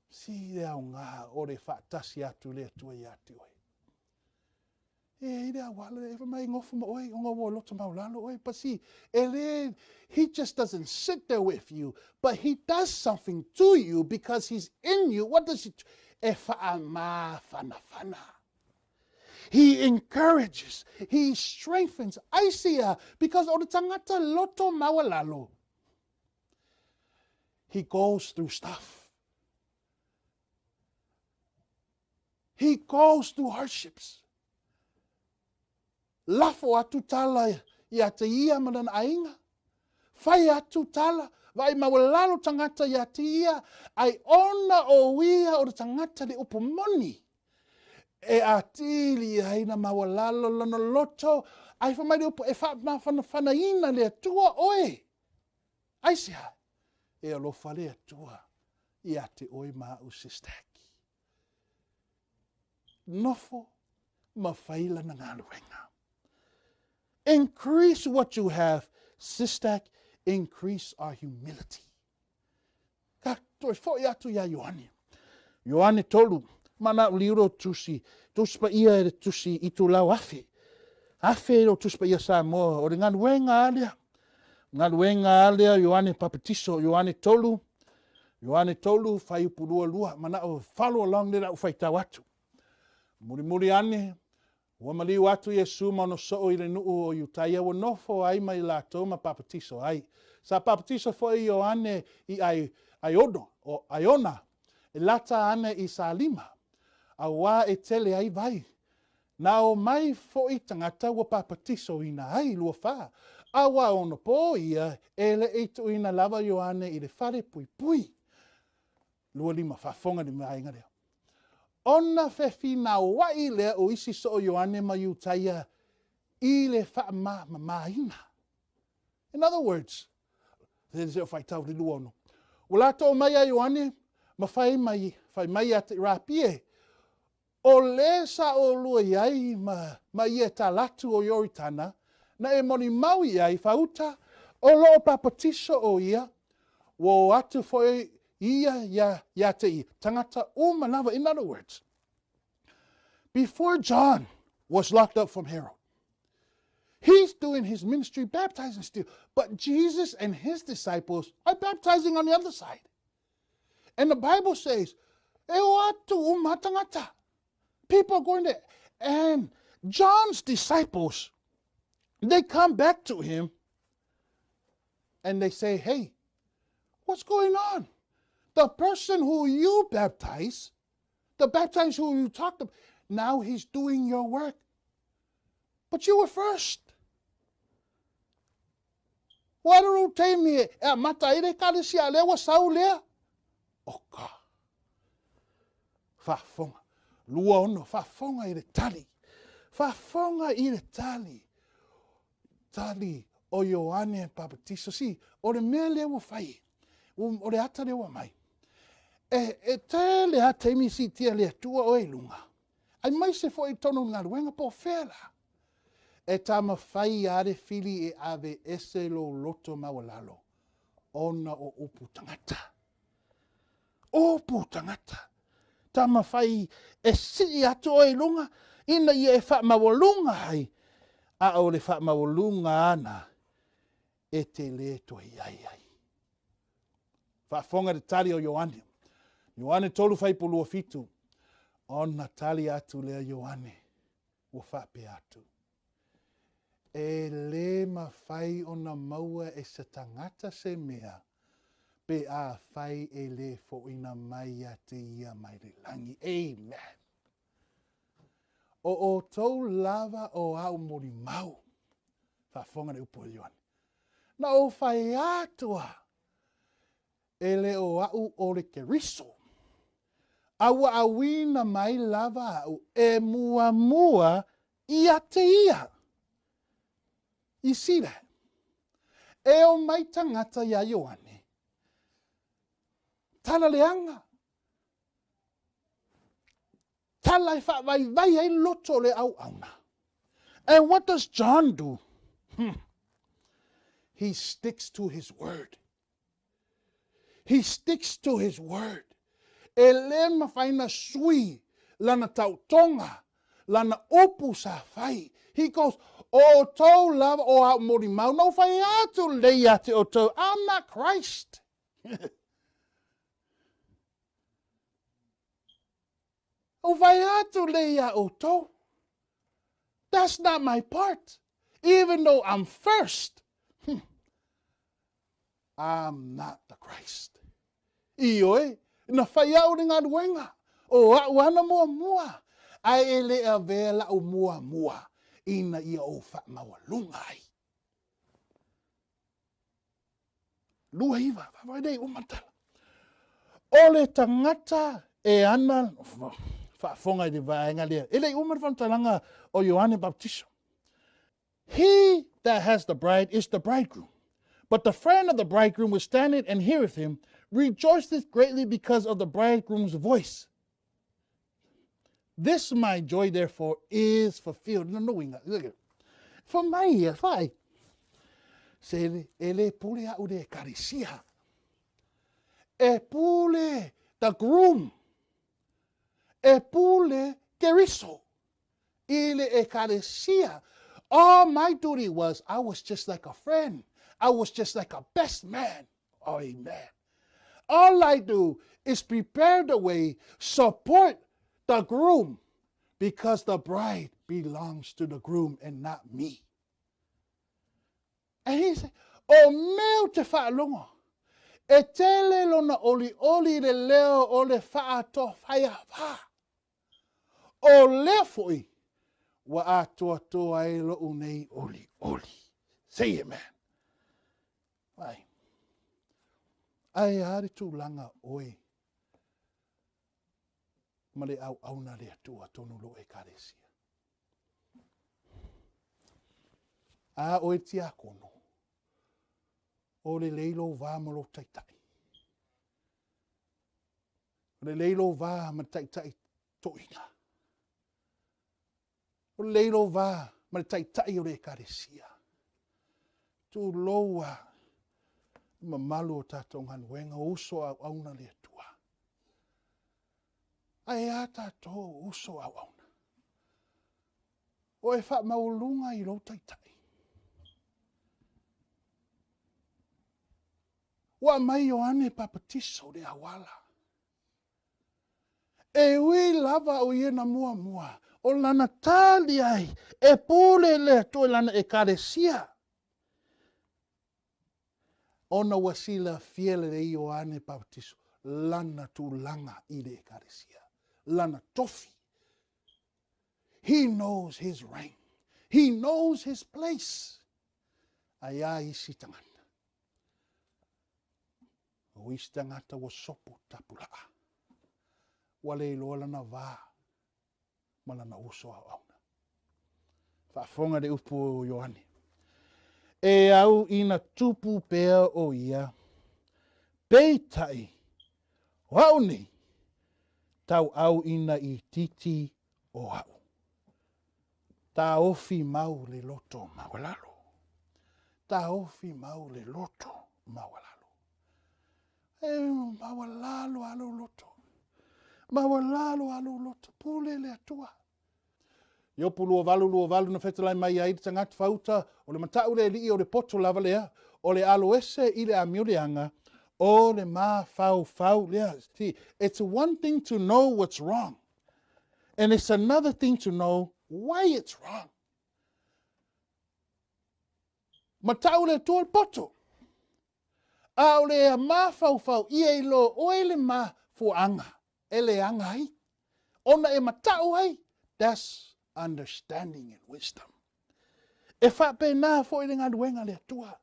Si le aoga o le faatasi atu i le Atua ia te oe. E i ai le auala e fai mai nofo ma oe ona ua loto maualalo oe. But see, e le, he just doesn't sit there with you, but he does something to you because he's in you. What does he do? E faamafanafana. He encourages, he strengthens. Aisea, because o le tangata loto maualalo, he goes through stuff. He goes through hardships. Lafo atu tala ia te ia ma lana aiga. Fai atu tala, vaai maualalo tagata ia te ia, ai ona o ia o le tagata le upu moni. E atili ai na maualalo lona loto, ai fai mai le upu e faamafanafanaina le Atua oe. Aisea? E alofa le Atua ia te oe ma au Sister Aki. Nofo ma fai lana galuega. Increase what you have, Sister, increase our humility. Ka toe foi atu iā Ioane. Ioane 3, manaʻo liu tusi, tusi paia e le tusi itulau afe. Afe o tusi paia Samoa, o le galuega a lea. Galuega a lea Ioane Papatiso, Ioane 3, Ioane 3, fuaiupu 22, manao follow along le lau faitau atu. Mulimuli ane, ua maliu atu Iesu ma ona soo i le nuu o Iutaia ua nofo ai ma i latou ma papatiso ai. Sa papatiso foi Ioane i ai, Aiono, o Aiona, e lata ana i Salima, auā e tele ai vai. Na o mai foi tagata ua papatisoina ai 24. Auā onapo ia e leʻi tuuina lava Ioane i le fale puipui. 25 faafofoga le vaega lea. Ona fefinauai lea o isi soo Ioane ma Iutaia i le faamamamaina. In other words, se o faitau le 26. Ua latou mai a Ioane ma fai mai ia te Rapi e, o le sa olua i ai ma ia talatu o Ioritana, na e molimau i ai fauta, o loo papatiso o ia, ua o atu foi ia ia, ia te ia, tagata uma lava. In other words, before John was locked up from Herod, he's doing his ministry baptizing still, but Jesus and his disciples are baptizing on the other side. And the Bible says, e o atu uma tagata. People are going there. And John's disciples, they come back to him and they say, hey, what's going on? The person who you baptize, the baptize who you talked about, now he's doing your work. But you were first. Ua alu lou taimi e amata ai le ekalesia, a lea ua sau lea. Oka. Faafofoga. 26, faafofoga i le tali. Faafofoga i le tali. Tali o Ioane Papatiso. Si, o le mea lea ua fai, o le ata lea ua mai. E, e tele a taimi siitia le Atua oe i luga. Aemaise foi i totonu o le galuega po o fea la. E taumafai lava le fili e aveese lou loto maualalo ona o upu tagata. Upu tagata. Taumafai e sii atu oe i luga ina ia e faamaualuga ai, a o le faamaualuga ana e te le toe i ai ai. Faafofoga i le tali o Ioane. Ioane 3 fuaiupu 27, ona tali atu lea Ioane, ua faapea atu, E le mafai ona maua e se tagata se mea pe afai e le foina mai ia te ia mai le lagi. Amen. O outou lava o a'u molimau. Faafofoga le upu a Ioane. Na ou fai atu a, e le o a'u o le Keriso, a ua auina mai lava a'u e muamua ia te ia. You see that? E o mai tagata iā Ioane. Tala leaga. Tala e faavaivai ai loto o le auauna. And what does John do? Hmm. He sticks to his word. He sticks to his word. E le mafai na sui lana tautoga, lana upu sa fai. He goes, O outou lava o a'u molimau, na ou fai atu lelei ia te outou, I'm not Christ. Ou fai atu lelei ia outou. That's not my part. Even though I'm first, I'm not the Christ. Ioe, na fai au le galuega, o a'u ana muamua, ae e le avea la'u muamua ina ia ou faamaualuga ai. 29, vaavaai nei uma tala. O le tagata e ana, faafofoga i le vaega lea, e le i uma le faamatalaga o Ioane Baptiso. He that has the bride is the bridegroom. But the friend of the bridegroom which standeth and heareth him rejoiceth greatly because of the bridegroom's voice. This my joy therefore is fulfilled. No, no, inga. Look at For mai ia, whai. Se e le pule au le ekarisia. E pule the groom. E pule Keriso. I le ekalesia. All my duty was, I was just like a friend. I was just like a best man. Oh, amen. All I do is prepare the way, support the groom, because the bride belongs to the groom and not me. And he said, O mea ou te faalogo, e tele lona olioli i le leo o le faatofaiafa. O lea foi ua atoatoa ai loʻu nei olioli. Say amen. Vai. Ae a le tulaga oe ma le auauna le Atua tonu lo ekalesia. A oe tiakono, o lelei lou va ma lou taitai. O lelei lou va ma le taitai toeaina. O lelei lou va ma le taitai o le ekalesia. Tulou a le mamalu o tatou galuega, o uso auauna le Atua. Ae a tatou uso auauna? O e faamaualuga i lou taitai. Ua aumai Ioane Papatiso le auala. E ui lava o ia na muamua, o lana tali ai e pule le Atua i lana ekalesia. Ona ua silafia lelei Ioane Papatiso lana tulaga i le ekalesia, lana tofi. He knows his rank. He knows his place. Ae a isi tagata? O isi tagata ua sopo tapulaa. Ua le iloa lana va ma lana uso auauna. Faafofoga le upu o Ioane. E au ina tupu pea o ia, peitai, o au nei, tauau ina itiiti o au. Taofi mau le loto maualalo. Taofi mau le loto maualalo. E maualalo lava lou loto. Maualalo lava lou loto. Pule le Atua. Iopu 28:28 na fetalai mai ai le tagata fauta, o le matau le alii o le poto lava lea, o le aloese i le amio leaga, o le mafaufau lea. See, it's one thing to know what's wrong, and it's another thing to know why it's wrong. Matau le Atua le poto. A o le mafaufau ia i lo oe le mafuaaga e leaga ai, ona e matau ai, that's understanding and wisdom. E faapena foi le galuega a le Atua.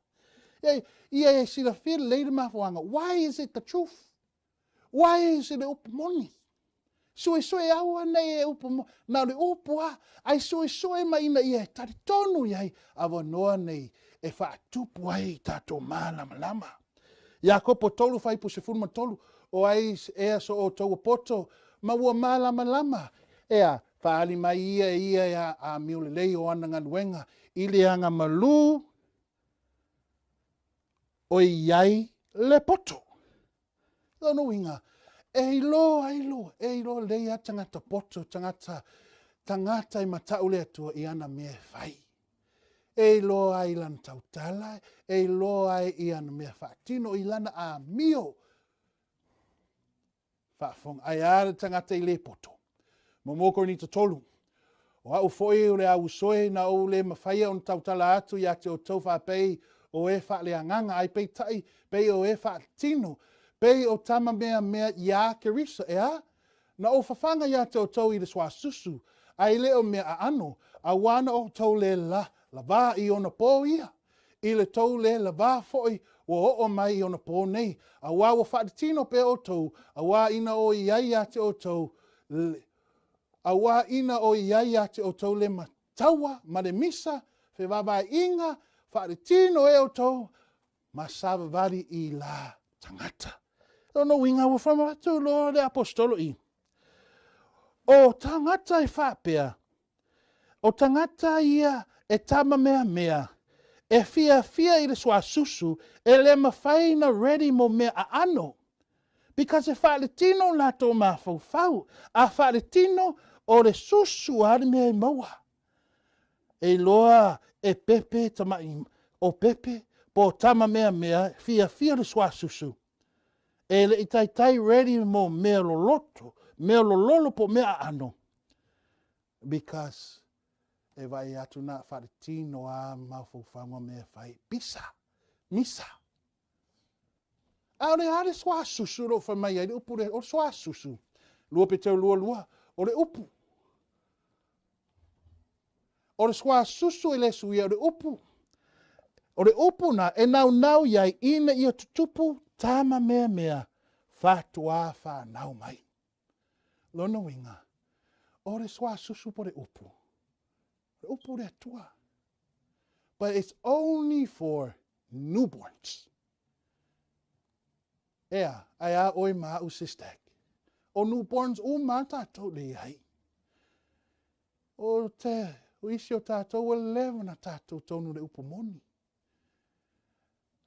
Ia, ia e silafia lelei le mafuaaga. Why is it the truth? Why is it le upu moni? Suesue aua nei e upu moni. Na o le upu lava, ae suesue mai ina ia e talitonu i ai avanoa nei e faatupu ai i tatou malamalama. Iakopo 3 fuaiupu 13, O ai ea so outou poto ma ua malamalama? Ea, faaali mai ia e ia e amio lelei o ana galuega i le aga malū o i ai le poto. Lona uiga, e iloa ai lo, e iloa lelei lava tagata poto, tagata, tagata e matau le Atua i ana mea e fai. E iloa ai i lana tautala, e iloa ai i ana mea faatino, i lana amio. Faafofoga, ae a le tagata i le poto? Muamua Korinito 3, O au foi o le auusoe na ou le mafaia ona tautala atu ia te outou faapei o e faaleagaga, ae peitai pei o e faaletino, pei o tama meamea iā Keriso, e a? Na ou fafaga ia te outou i le suasusu, ae le o mea aano, auā na outou le la, lavā i ona pō ia. I le tou le lavā foi ua oo mai i ona pō nei, auā ua faaletino pea outou, auā ina o i ai ia te outou le, auā ina o i ai ia te outou le mataua ma le misa, fevaavaaiga, faaletino e outou, ma savavali i la tagata. Lona uiga ua fai atu loa le aposetolo i, o tagata e faapea, o tagata ia e tamameamea, e fiafia i le suasusu, e le mafai na ready mo mea aano. Because e faaletino latou mafaufau, a faaletino o le susu lava le mea e maua. E iloa e Pepe tamai o Pepe po o tama meamea fiafia le suasusu. E le i taitai ready mo mea loloto, mea lololo po o mea aano. Because e vaai atu na faaletino lava mafaufauga mea e fai. Pisa, misa. A o le a le suasusu o lo o fai mai ai le upu lea, o le suasusu. 2 Peteru 2, 2, o le upu. O le suasusu e le suia o le upu. O le upu na e naunau i ai ina ia tutupu tama meamea faatoa fanau mai. Lona uiga, o le suasusu po o le upu, o le upu o le Atua. But it's only for newborns. Ea, ae a oe ma a'u sistag? O newborns uma a tatou le i ai. O te, o isi o tatou ua leva na tatou tonu le upu moni.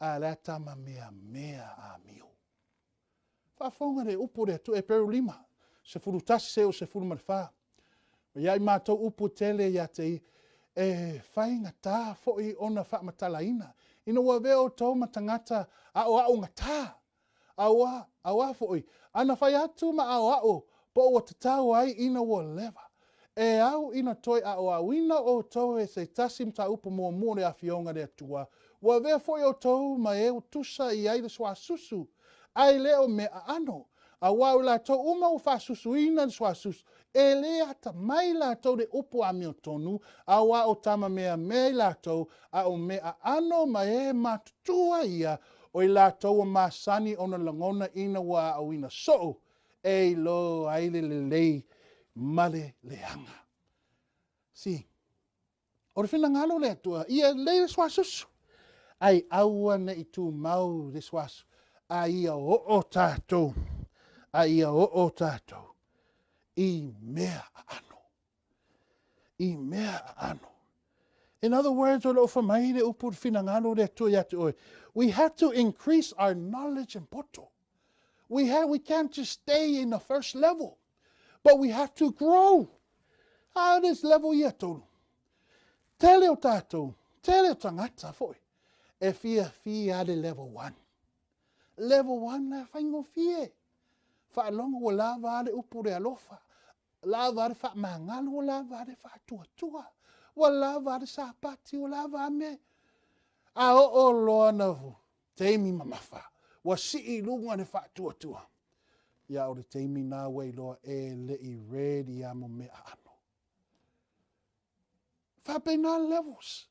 A le a tama mea mea amio. Faafofoga le upu o le Atua, Eperu 5, 11 seia 14. Ma ia i matou upu tele ia te ia, e faigata foi ona faamatalaina, ina ua avea outou ma tagata aoaogatā, auā, auā foi, ana fai atu ma aoao po ua tatau ai ina ua leva. E au ina toe aoaoina outou e se tasi mataupu muamua o le Afioga a le Atua, ua avea foi outou ma e ua tusa i ai le suasusu, ae le o mea aano. Auā o i latou uma ua faasusuina le suasusu, e lē atamai latou i le upu amiotonu, auā o tama meamea i latou, a o mea aano ma e matutua ia, o i latou ua masani ona lagona ina ua aoina soo, e iloa ai le lelei ma le leaga. See, o le finagalo o le Atua, ia lelei le suasusu, ae aua ne i tumau le suasu, a ia oo tatou, a ia oo tatou i mea aano. I mea aano. In other words, o lo o fai mai le upu le finagalo o le Atua ia te oe, we have to increase our knowledge and poto. We, have, we can't just stay in the first level, but we have to grow. A this level ia tolu. Tele o tātou, tele o tagata foi, e fiafia le level 1. Level 1 la faigofie. Faalogo ua lava le upu le alofa, lava le faamagalo, ua lava le faatuatua, ua lava le sapati, ua lava mea. A oo loa na taimi mamafa, ua sii i luga le faatuatua. Ia o le taimi na ua iloa e le i ready a mo mea aano. Faapena levels.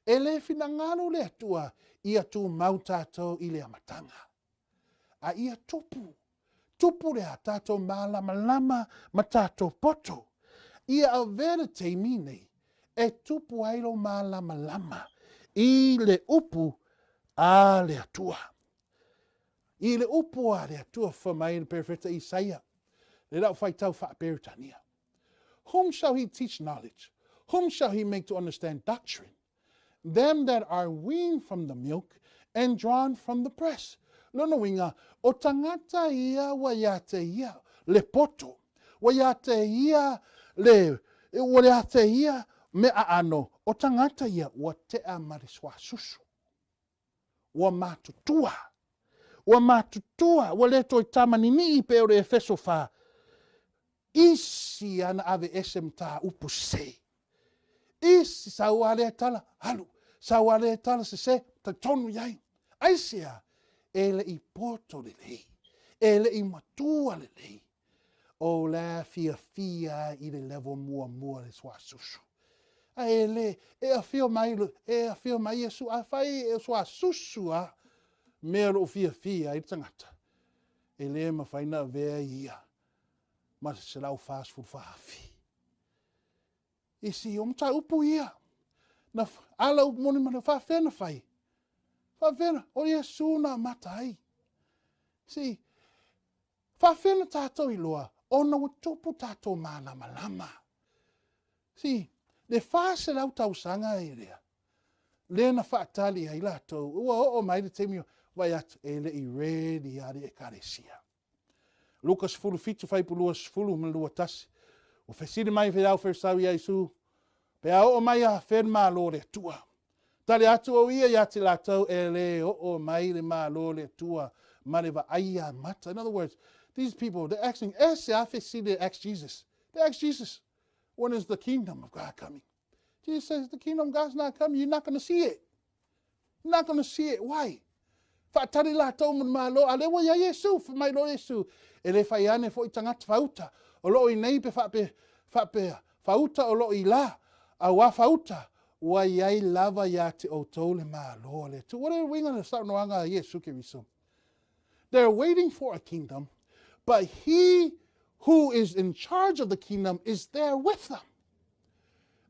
E le finagalo le Atua ia tumau tatou i le amataga. A ia tupu, tupu le a tatou malamalama ma tatou poto. Ia avea le taimi nei e tupu ai lou malamalama i le upu a le Atua. I le upu a le Atua fai mai le perofeta Isaia, le lau faitau faa-Peretania. Whom shall he teach knowledge? Whom shall he make to understand doctrine? Them that are weaned from the milk and drawn from the breast. Lona uiga, o tagata ia ua ia te ia le poto, ua ia te ia le, ua ia te ia mea aano, o tagata ia ua tea ma le suasusu. Ua matutua. Ua matutua, ua le toe tamaninii pei o le Efeso 4. Isi ana aveese mataupu sese. Isi sau a lea tala, alu. Sau a lea tala sese, talitonu i ai. Aisea? E le i poto lelei. E le i matua lelei. O la fiafia i le level muamua le suasusu. Ae le, e afio mai, e afio mai Iesu, afai e suasusu a mea o loo fiafia ai le tagata, e le mafai na avea ia ma le 144,000. Isi, o mataupu ia, na ala upu moni ma le faafefea na fai. Faafefea na, o Iesu na amata ai. See, faafefea na tatou iloa, ona ua tupu tatou malamalama. See, le 400 tausaga e lea, lea na faatali ai latou, ua oo mai le taimi, vai atu, e le i ready a le ekalesia. Luka 17, fuaiupu 20 ma le 21. Ua fesili mai le au Farisau ia Iesu, pe a oo mai afea le Malo o le Atua. Tali atu o ia ia te latou e le oo mai le Malo o le Atua ma le vaaia mata. In other words, these people, they're asking, e se a fesili, they ask Jesus. They ask Jesus, when is the kingdom of God coming? Jesus says, the kingdom of God's not coming. You're not going to see it. You're not going to see it. Why? Faatali latou mo le Malo, a lea ua i ai Iesu, fai mai loa Iesu, e le fai ane foi tagata faauta, o loo i nei pe faape, faapea, faauta o loo i la, auā faauta, ua i ai lava ia te outou le Malo a le Atua. Ua le uiga le saunoaga a Iesu Keriso. They're waiting for a kingdom, but he who is in charge of the kingdom is there with them.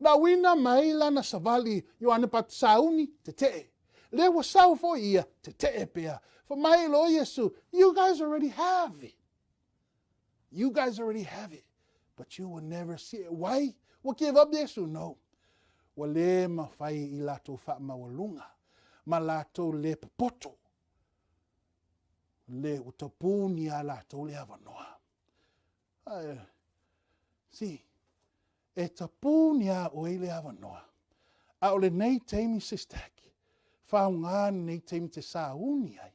Na uina mai lana savali Ioane Batisauni, tetee. Lea ua sau foi ia, tetee pea. Fai mai loa Iesu, you guys already have it. You guys already have it, but you will never see it. Why? Ua give up Iesu? No. Ua le mafai i latou faamaualuga ma latou le popoto. Le ua tapuni a latou le avanoa. Ae, see, e tapuni a oe le avanoa. A o lenei taimi, Sister, faaaoga lenei taimi te sauni ai,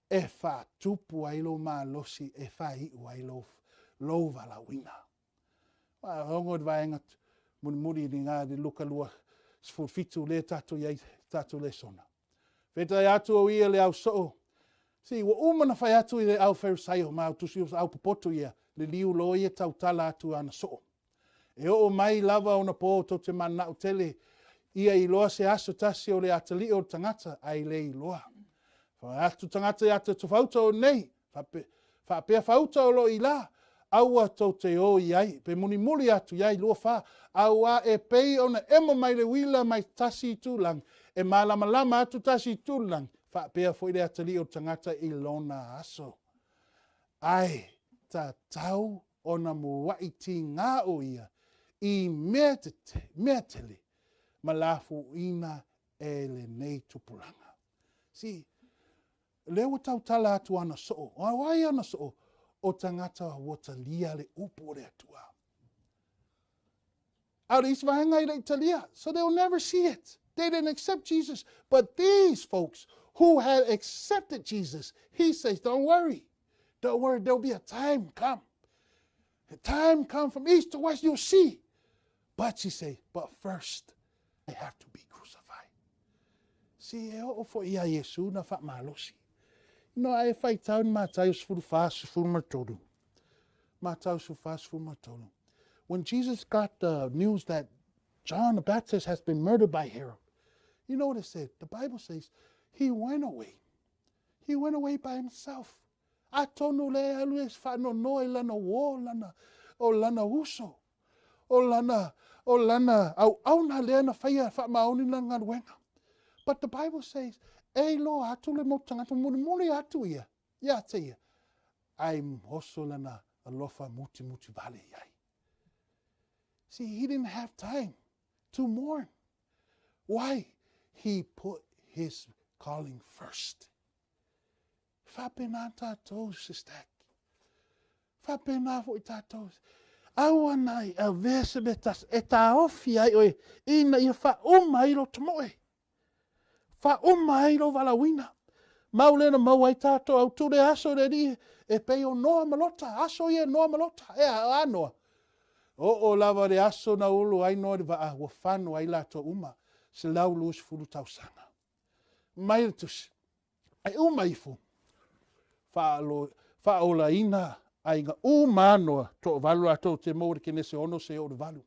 e faatupu ai lou malosi e faaiu ai lou, lou valaauina. Faalogo i le vaega mulimuli i le Luka 27 lea tatou i ai tatou lesona. Fetai atu o ia le au soo. See, ua uma na fai atu i le au Farisaio ma au tusi au popoto ia, liliu loa ia tautala atu ana soo. E oo mai lava ona po tou te mananao tele ia iloa se aso tasi o le atalii o le tagata, ae le iloa. Fai atu tagata ia te fauta o nei, faapea fauta o lo o i la, aua tou te o i ai, pe mulimuli atu i ai, 24, auā e pei ona emo mai le uila mai tasi itulagi, e malamalama atu tasi itulagi, faapea foi le atalii o le tagata i lona aso. Ae tatau ona mua'i tigā o ia i mea mea tele ma lafuina e lenei tupulaga. See, lea ua tautala atu ana soo. O ai ana soo? O tagata ua talia le upu o le Atua. A o le isi vaega e le i talia. So they will never see it. They didn't accept Jesus. But these folks who had accepted Jesus, he says, don't worry. Don't worry, there'll be a time come. A time come from east to west, you'll see. But she say, but first, I have to be crucified. See, e oo foi ia Iesu na faamalosi. No, a e faitau ni Mataio 14, 13. Mataio 14, 13. When Jesus got the news that John the Baptist has been murdered by Herod, you know what it said? The Bible says he went away. He went away by himself. Atonu le alu e whaanonoa i lana uō, lana, o lana uso, o lana, o lana auauna lea na faia faamaoni lana galuega. But the Bible says, e iloa atu le mau tagata, mulimuli atu ia, ia te ia, ae oso lana alofa mutimuti vale i ai. See, he didn't have time to mourn. Why? He put his calling first. Faapena tātou, Sister. Faapena foi tātou. Aua nai avea se mea tasi e taofi ai oe ina ia faauma ai lou tamoe. Faauma ai lou valaauina. Mau lea na maua ai tātou autū le aso le Alii e pei o Noa ma Lota, aso ia Noa ma Lota. E a, a Noa. Oo lava le aso na ulu ai Noa i le vaa, ua fano ai latou uma, 120 tausaga. Mai le tusi. E uma ifo, faaolaina aiga uma a Noa, toavalu latou te maua i le Kenese 6 seia oo i le 8.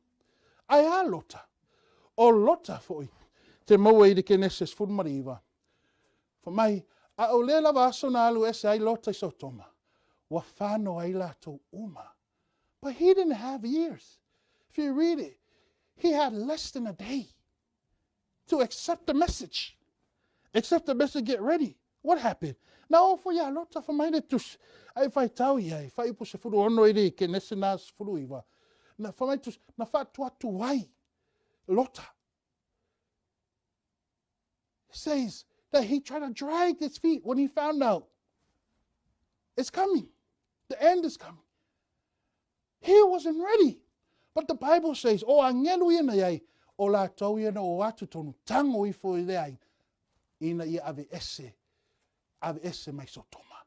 Ae a Lota? O Lota foi te maua i le Kenese 19. Fai mai, a o lea lava aso na alu ese ai Lota i Sotoma, ua fano ai latou uma. But he didn't have years. If you read it, he had less than a day to accept the message. Accept the message, get ready. What happened? Na oo foi ia Lota, fai mai le tusi, a e faitau i ai, faaiupu 16 i le Kenese na 19. Na fai mai tusi, na faatuatu ai Lota. Says that he tried to drag his feet when he found out it's coming. The end is coming. He wasn't ready. But the Bible says, o angelu ia na iai, o latou ia na o atu tonu, tango ifo i le aiga, ina ia aveese, aveese mai Sotoma.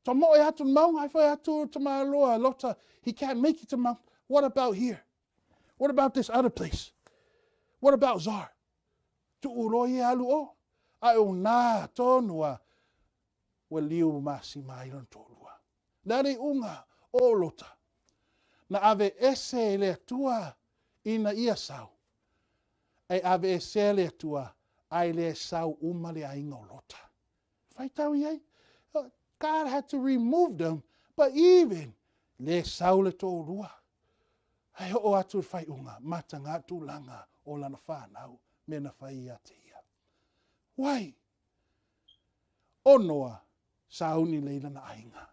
Tomoe atu le maunga, ai fai atu tamaloa, Lota, he can't make it to mount. What about here? What about this other place? What about Zoar? Tuu loa ia alu o, ae o nā tonu a ua liu masima ai lona toalua. Le a le iuga o Lota? Na aveese e le Atua ina ia sau, e aveesea le Atua, ae le sau uma le aiga o Lota. Faitau i ai. God had to remove them, but even le sau le toalua. Ae oo atu le faaiuga, mataga tulaga o lana fanau, mea na fai ia te ia. Why? O Noa, sauni lelei lana aiga.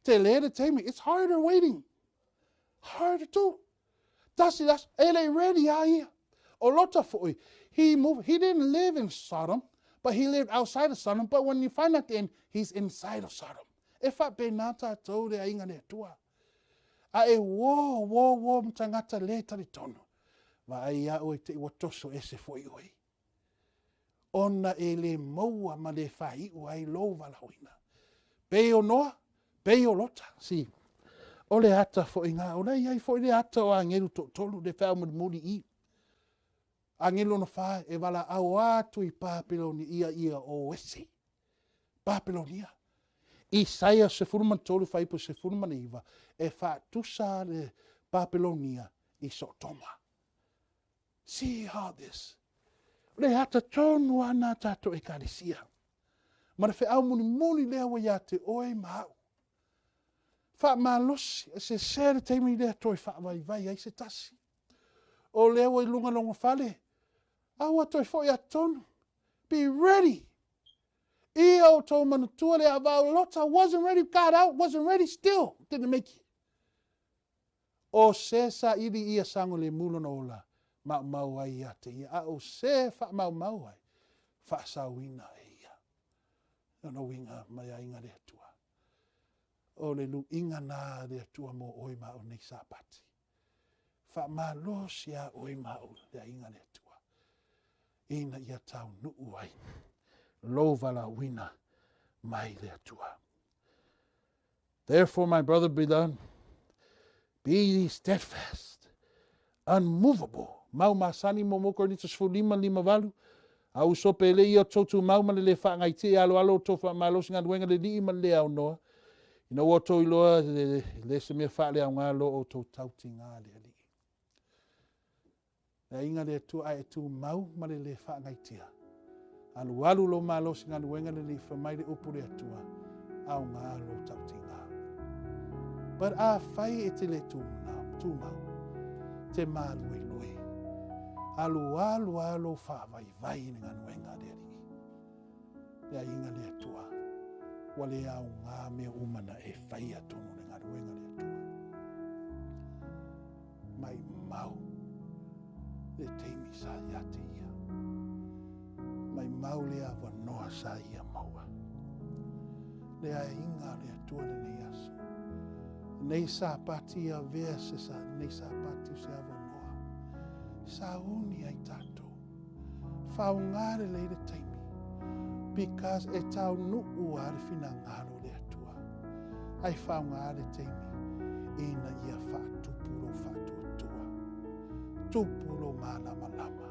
Tele le taimi, it's harder waiting. Harder too. Tasi le aso, e le i ready a ia. O Lota foi, he moved, he didn't live in Sodom, but he lived outside of Sodom, but when you find at the end, he's inside of Sodom. E faapena tatou le aiga le Atua. A e uō, uō, uō ma tagata le talitonu. Vaai ia oe te i ua toso ese foi oe. Ona e le maua ma le faaiu ai lou valaauina. Pei o Noa, pei o Lota. See, o le ata foi nga, o la e i ai foi le ata o agelu toatolu, le feau mulimuli i. Agelu lona fa e valaau atu i Papiloni ia ia o ese. Papelonia. Isaia 13 fuaiupu 19, e faatusa le Papelonia i Sotoma. See how this. O le ata tonu lava na tatou ekalesia. Ma le feau mulimuli lea ua ia te oe ma au. Faamalosi, e sese le taimi lea toe faavaivai ai se tasi. O lea ua i luga lona fale, a ua toe foi atu tonu. Be ready. Ia outou manatua le auvaa o Lota wasn't ready, got out, wasn't ready, still didn't make it. O se saili ia saogalemu lona ola, maumau ai ia te ia, a o se faamaumau ai, faasaoina e ia. Lona uiga mai aiga le Atua. O le luiga na a le Atua mo oe ma au nei Sapati. Faamalosi a oe ma au le aiga le Atua, ina ia taunuu ai lou valaauina mai le Atua. Therefore, my brother beloved, be ye steadfast, unmovable. Mau masani mo mo Korinito 15, 58, a uso pe le ia o tou tumau ma le le faagaitia i aloalo o tou faamalosi galuega le lii ma le le aunoa, ina ua outou iloa le, le se mea faaleaoga lo outou tautiga le Alii. Le aiga le Atua ae e tumau ma le le faagaitia. Alualu lou malosi galuega lelei fai mai le upu le Atua, aoga lou tautiga. But afai e te le tumau, te māluelue, alualu lava lou faavaivai i le galuega a le Alii. Le aiga le Atua, ua le aoga mea uma na e faia tonu le galuega le Atua. Maimau le taimi sa ia te ia. Maimau le avanoa sa ia maua. Le aiga o le Atua lenei aso. Nei Sapati avea se sa, nei Sapati o se avanoa. Sauni ai tatou. Faaaoga lelei le taimi because e taunuu lava le finagalo o le Atua. Ae faaaoga le taimi ina ia faatupu lou faatuatua, tupu lou malamalama,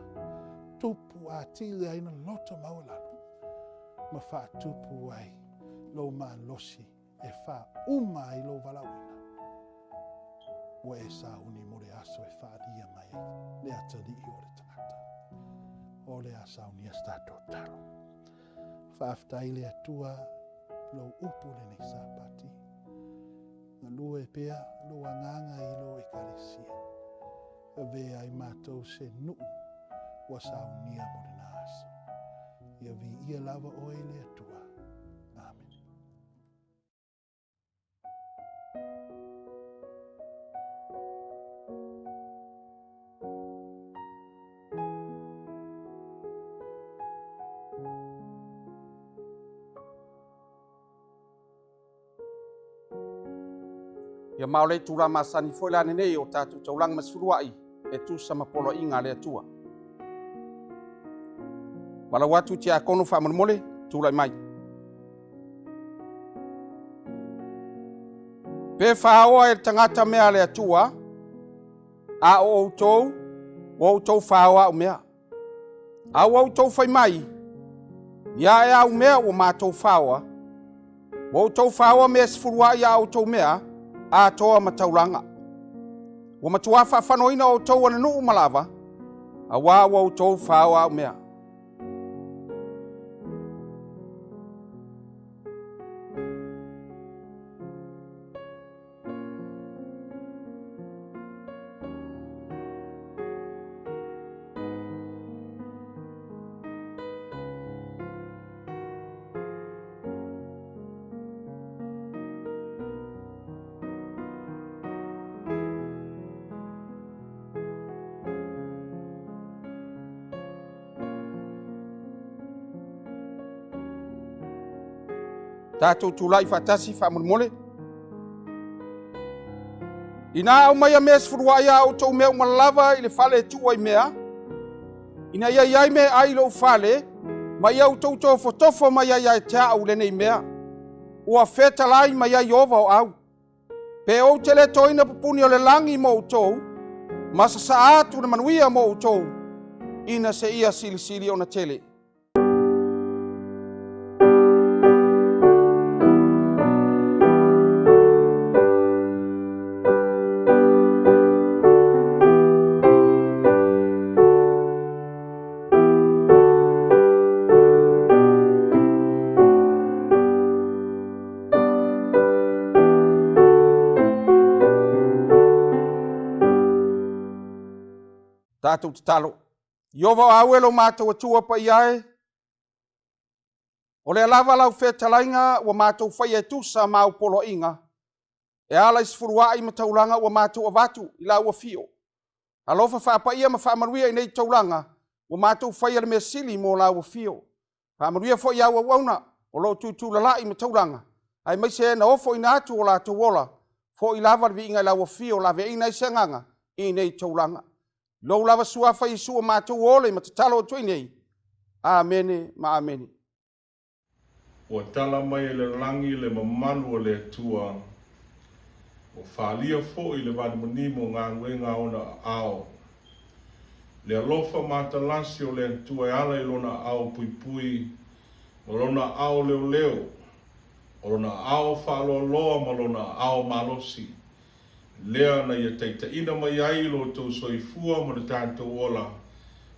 tupu atili ai na loto maualalo ma faatupu ai lou malosi e faauma ai lou valaauina, ua e sauni mo le aso e faaalia mai ai le atalii o le tagata. O le a saunia se tatou talo. Faafetai le Atua lou upu lenei Sapati. Galue pea lou agaga i lou ekalesia. Avea ai matou se nuu ua saunia mo lena aso. Ia viia lava oe le Atua. Amene. Ia ma o le itula masani foi la lenei o tatou taulaga ma sefuluai e tusa ma poloaiga a le Atua. Valaau atu i tiakono faamolemole, tulai mai. Pe faoa e le tagata mea a le Atua, a o outou, ua outou faoa au mea. A ua outou fai mai, ia e au mea ua matou faoa, ua outou faoa mea sefuluai a outou mea, atoa ma taulaga. Ua matuā faafanoina outou ananuu ma lava, auā ua outou faoa au mea. Tatou tulai faatasi faamolemole. Inā aumaia mea sefuluai a outou mea uma lava i le fale e tuu ai mea, ina ia i ai mea ai i lou fale, ma ia outou tofotofo mai ai ia te au lenei mea. Ua fetalai mai ai Ieova o au. Pe ou te le toina pupuni o le lagi mo outou, ma sasaa atu le manuia mo outou, ina seia silisili ona tele. Tatou tatalo. Ieova o au e lo matou Atua paia e, o lea lava lau fetalaiga ua matou faia e tusa ma au poloaiga, e ala i sefuluai ma taulaga ua matou avatu i lau afio. Alofa faapaia ma faamanuia i nei taulaga ua matou faia le mea sili mo lau afio. Faamanuia foi i au auauna o lo o tutulalai ma taulaga, aemaise e na ofoina atu o latou ola, foi lava le viiga i lau afio, laveaiina ai se agaga i nei taulaga. I lou lava suafa Iesu ua matou ole ma tatalo atu ai nei. Amene ma amene. Ua tala mai e le lagi le mamalu o le Atua, ua faaalia foi le vanimonimo o galuega a ona aao. Le alofa matalasi o le Atua e ala i lona aao puipui ma lona aao leoleo, o lona aao faaloaloa ma lona aao malosi, lea na ia taitaiina mai ai lo outou soifua ma lo tatou ola,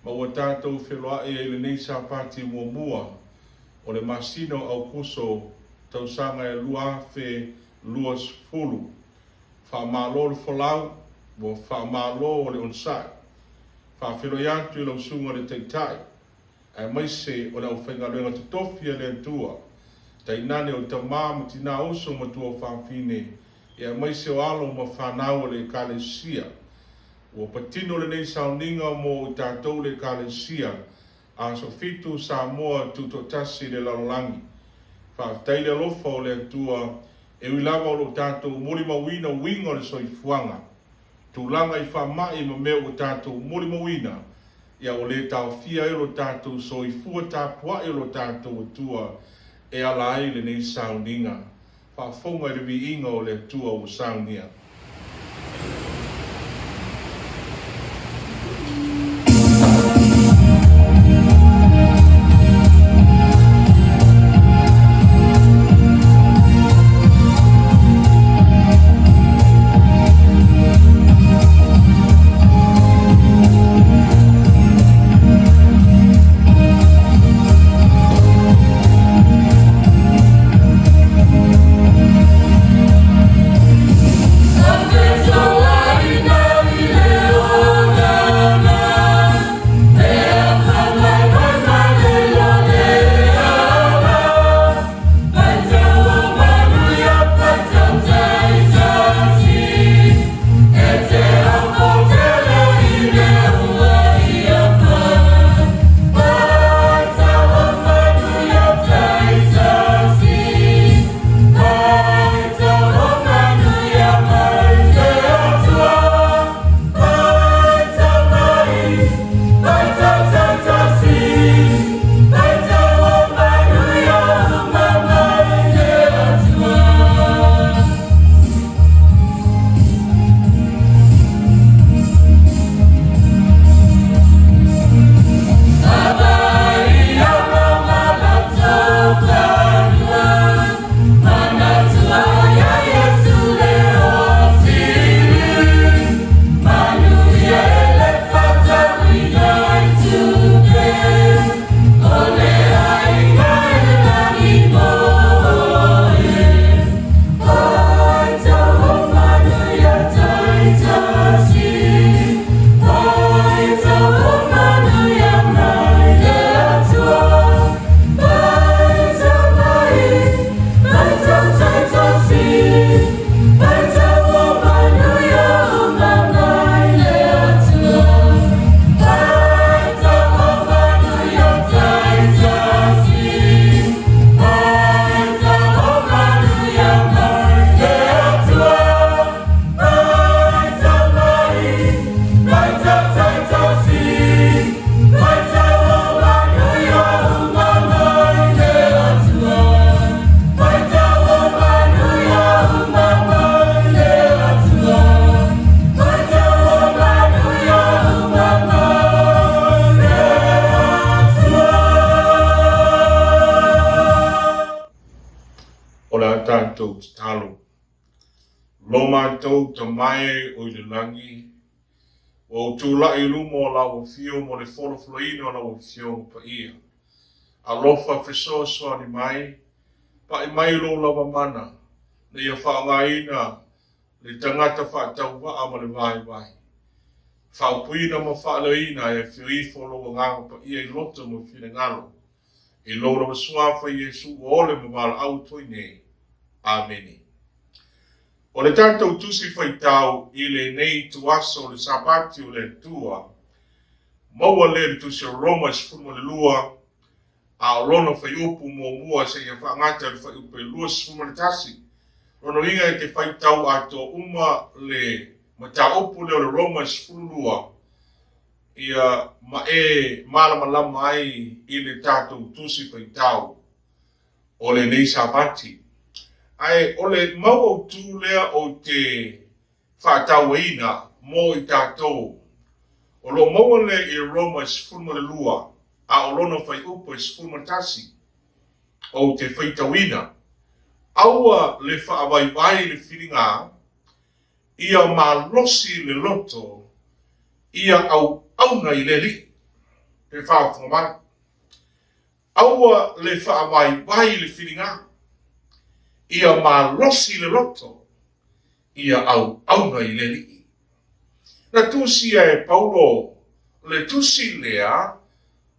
ma ua tatou feloai ai i lenei Sapati muamua o le masina o Aukuso tausaga e 2020. Faamalo le folau, ua faamalo le onosai. Faafeiloai atu i lau Susuga i le Taitai, aemaise o le aufaigaluega totofi a le Atua, tainane o tama ma tina, uso ma tuafafine, aemaise o alo ma fanau a le Ekalesia. Ua patino lenei sauniga mo i tatou le Ekalesia Aso Fitu Samoa Tutoatasi i le lalolagi. Faafetai le alofa o le Atua, e ui lava o lo o tatou molimauina uiga o le soifuaga, tulaga i faamai ma mea ua tatou molimauina, ia ua le taofia ai lo tatou soifua tapuai o lo tatou Atua e ala ai lenei sauniga. Faafofoga i le viiga o le Atua ua saunia. O le a tatou tatalo. Lo matou Tama e o i le lagi, ua ou tulai i luma o lau Afio mo le folafolaina o lau Afioga Paia. Alofa fesoasoani mai, pai mai lou lava mana, ina ia faaaogaina le tagata faatauvaa ma le vaivai. Faaupuina ma faaleoina e afio ifo lou Agaga Paia i loto ma finagalo, i lou lava Suafa Iesu ua ole ma valaau atu ai nei. Amene. O le tatou Tusi Faitau i lenei ituaso o le Sapati o le Atua, maua lea i le Tusi o Roma 12, a o lona fuaiupu muamua seia faagata i le fuaiupu e 21. Lona uiga e te faitau atoa uma le mataupu lea o le Roma 12, ia, ma e malamalama ai i le tatou Tusi Faitau o lenei Sapati. Ae o le mau autu lea ou te faatauaina mo i tatou, o lo o maua lea i Roma 12, a o lona fuaiupu e 11, ou te faitauina, Aua le faavaivai le filiga, ia malosi le loto, ia auauna i le Alii. Pe faafofoga mai. Aua le faavaivai le filiga, ia malosi le loto, ia auauna i le Alii. Na tusia e Paulo le tusi lea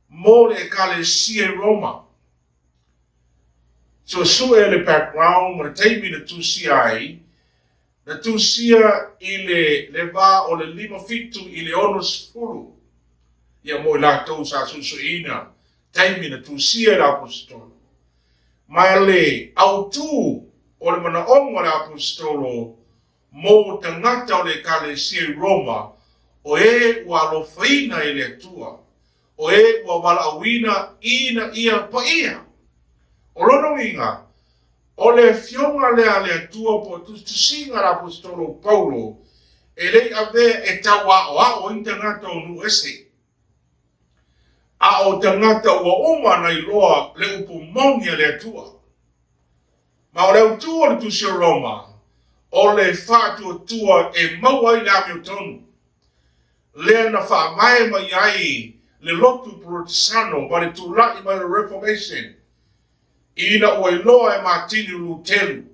mo le Ekalesia i Roma. Suesue le background ma le taimi na tusia ai, na tusia i le le va o le 57 i le 60, ia mo i latou sa suesueina taimi na tusia e le Aposetolo. Ma le autu o le manaoga o le Aposetolo mo tagata o le Ekalesia i Roma, o e ua alofaina e le Atua, o e ua valaauina ina ia paia. O lona uiga, o le afioga lea a le Atua po o tusitusiga a le Aposetolo o Paulo, e le i avea e tau aoao ai ni tagata o nuu ese, a o tagata ua uma ona iloa le upu moni a le Atua. Ma o le autu o le Tusi o Roma, o le faatuatua e maua ai le amiotonu, lea na faavae mai ai le lotu Polotesano ma le tulai mai o le Reformation, ina ua iloa e Matini Lutelu,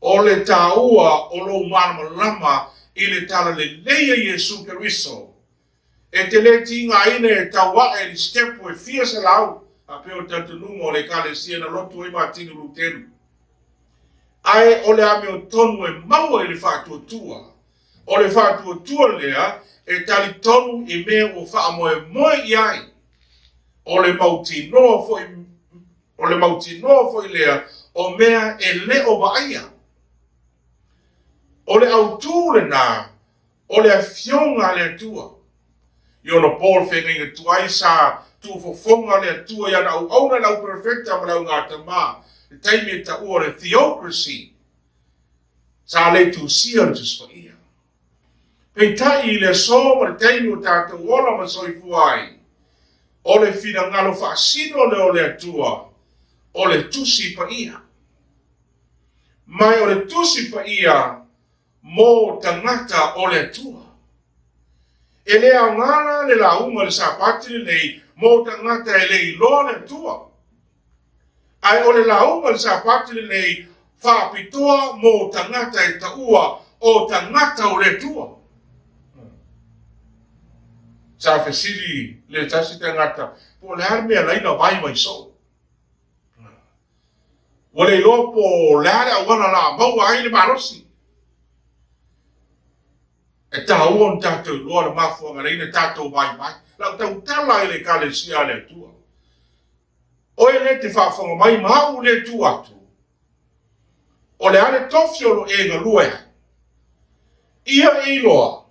o le taua o lou malamalama i le talalelei a Iesu Keriso, E te le tigaina e tau ae i le sitepu e fia selau, faapea o le talitonuga o le Ekalesia na lotu ai Matini Lutelu. Ae o le amiotonu e maua i le faatuatua. O le faatuatua lea e talitonu i mea ua faamoemoe i ai. O le mautinoa foi, o le mautinoa foi lea o mea e le o vaaia. O le autu lena o le Afioga a le Atua. I ona po o le feagaiga tuai sa tuufofoga le Atua i ana auauna i le au perofeta ma le augatama, le taimi e taua o le theocracy, sa le tusia le Tusi Paia. Peitai i le aso ma le taimi ua tatou ola ma soifua ai, o le finagalo faasino lea o le Atua, o le Tusi Paia. Ma o le Tusi Paia mo tagata o le Atua. E le aoga la le lauga i le Sapati lenei mo tagata e le iloa le Atua. Ae o le lauga i le Sapati lenei faapitoa mo tagata e taua o tagata o le Atua. Sa fesili le tasi tagata, po o le a le mea laina vaivai soo. Ua le iloa po o le a le auala la a maua ai le malosi. E taua ona tatou iloa le mafuaaga na ina tatou vaivai. Lau tautala i le Ekalesia a le Atua. Oe lea e te faafofoga mai ma au lea e tu atu, o le a le tofi o lo e galue ai? Ia e iloa,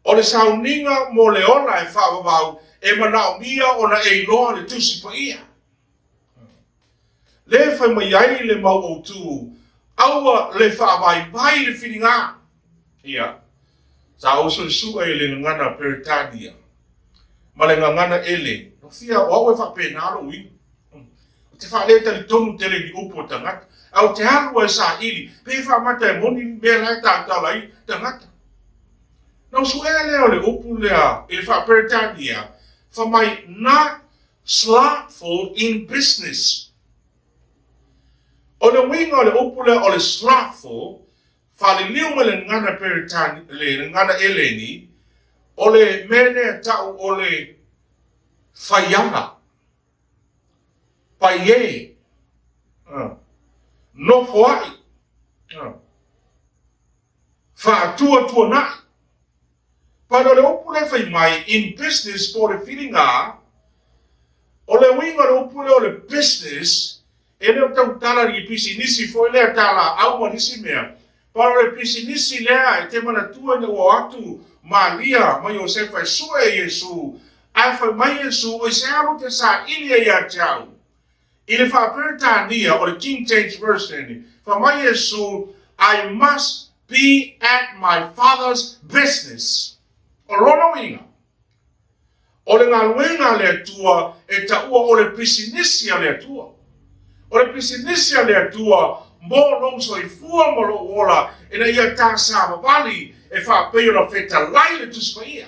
o le sauniga mo le ola e faavavau e manaomia ona e iloa le Tusi Paia. Lea e fai mai ai le mau autu, aua le faavaivai le filiga. Ia, sa ou suesue i le gagana Peretania ma le gagana Ele, nofia o au e faapena lou uiga. Ou te faaletalitonu tele i ni upu a tagata, ae ou te alu lava e saili, pe faamata e moni le mea la e tautala ai tagata. Na ou suea lea o le upu lea i le faa-Peretania, fai mai, not Slothful in business. O le uiga o le upu lea o le slothful, faaliliu mai le gagana Peretani, le gagana Eleni, O le mea lea e tau o le faiaga, paiē, nofoai, faatuatuanai. But o le upu lea e fai mai in business po o le filiga, o le uiga o le upu lea o le business, e le o tautala i ni pisinisi foi lea talaau ma nisi mea, but o le pisinisi lea e te manatua ina ua o atu Maria ma Iosefa e sue Iesu, ae fai mai Iesu, Oi se alu te saili ai ia te au? I le faa-Peretania o le King James Version, fai mai Iesu, I must be at my Father's business. O lona uiga, o le galuega a le Atua e taua o le pisinisi a le Atua. O le pisinisi a le Atua mo lou soifua ma lou ola ina ia ta savavali e faapei ona fetalai le Tusi Paia.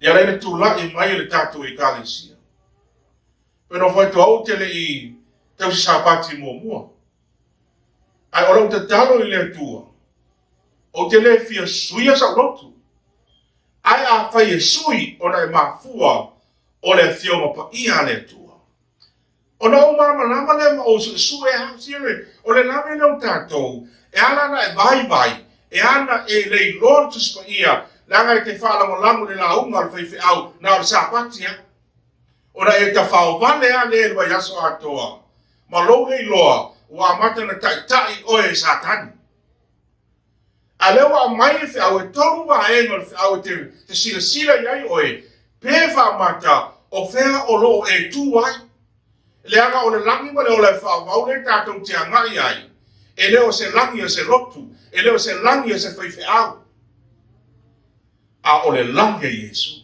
Ia alai le tulai mai o le tatou Ekalesia. Pe nofo atu au te le i tausi Sapati muamua. Ae o lau tatalo i le Atua, ou te le fia suia sau lotu. Ae afai e sui ona e mafua o le Afioga Paia a le Atua. Ona ou malamalama lea ma ou suesue a, sire, o le lave lea o tatou, e ala ona e vaivai, e ala e le iloa le Tusi Paia, leaga e te faalagolago i le lauga a le faifeau na o le Sapati a. Ona e tafaovale lava lea i le vaiaso atoa, ma lou le iloa ua amata ona taitai oe e Satani. A lea ua aumai le feau, e tolu vaega o le feau e te silasila i ai oe, pe faamata o fea o lo o e tu ai. Leaga o le lagi ma le ola e faavau lea tatou te agai ai, e le o se lagi o se lotu, e le o se lagi o se faifeau, a o le lagi a Iesu.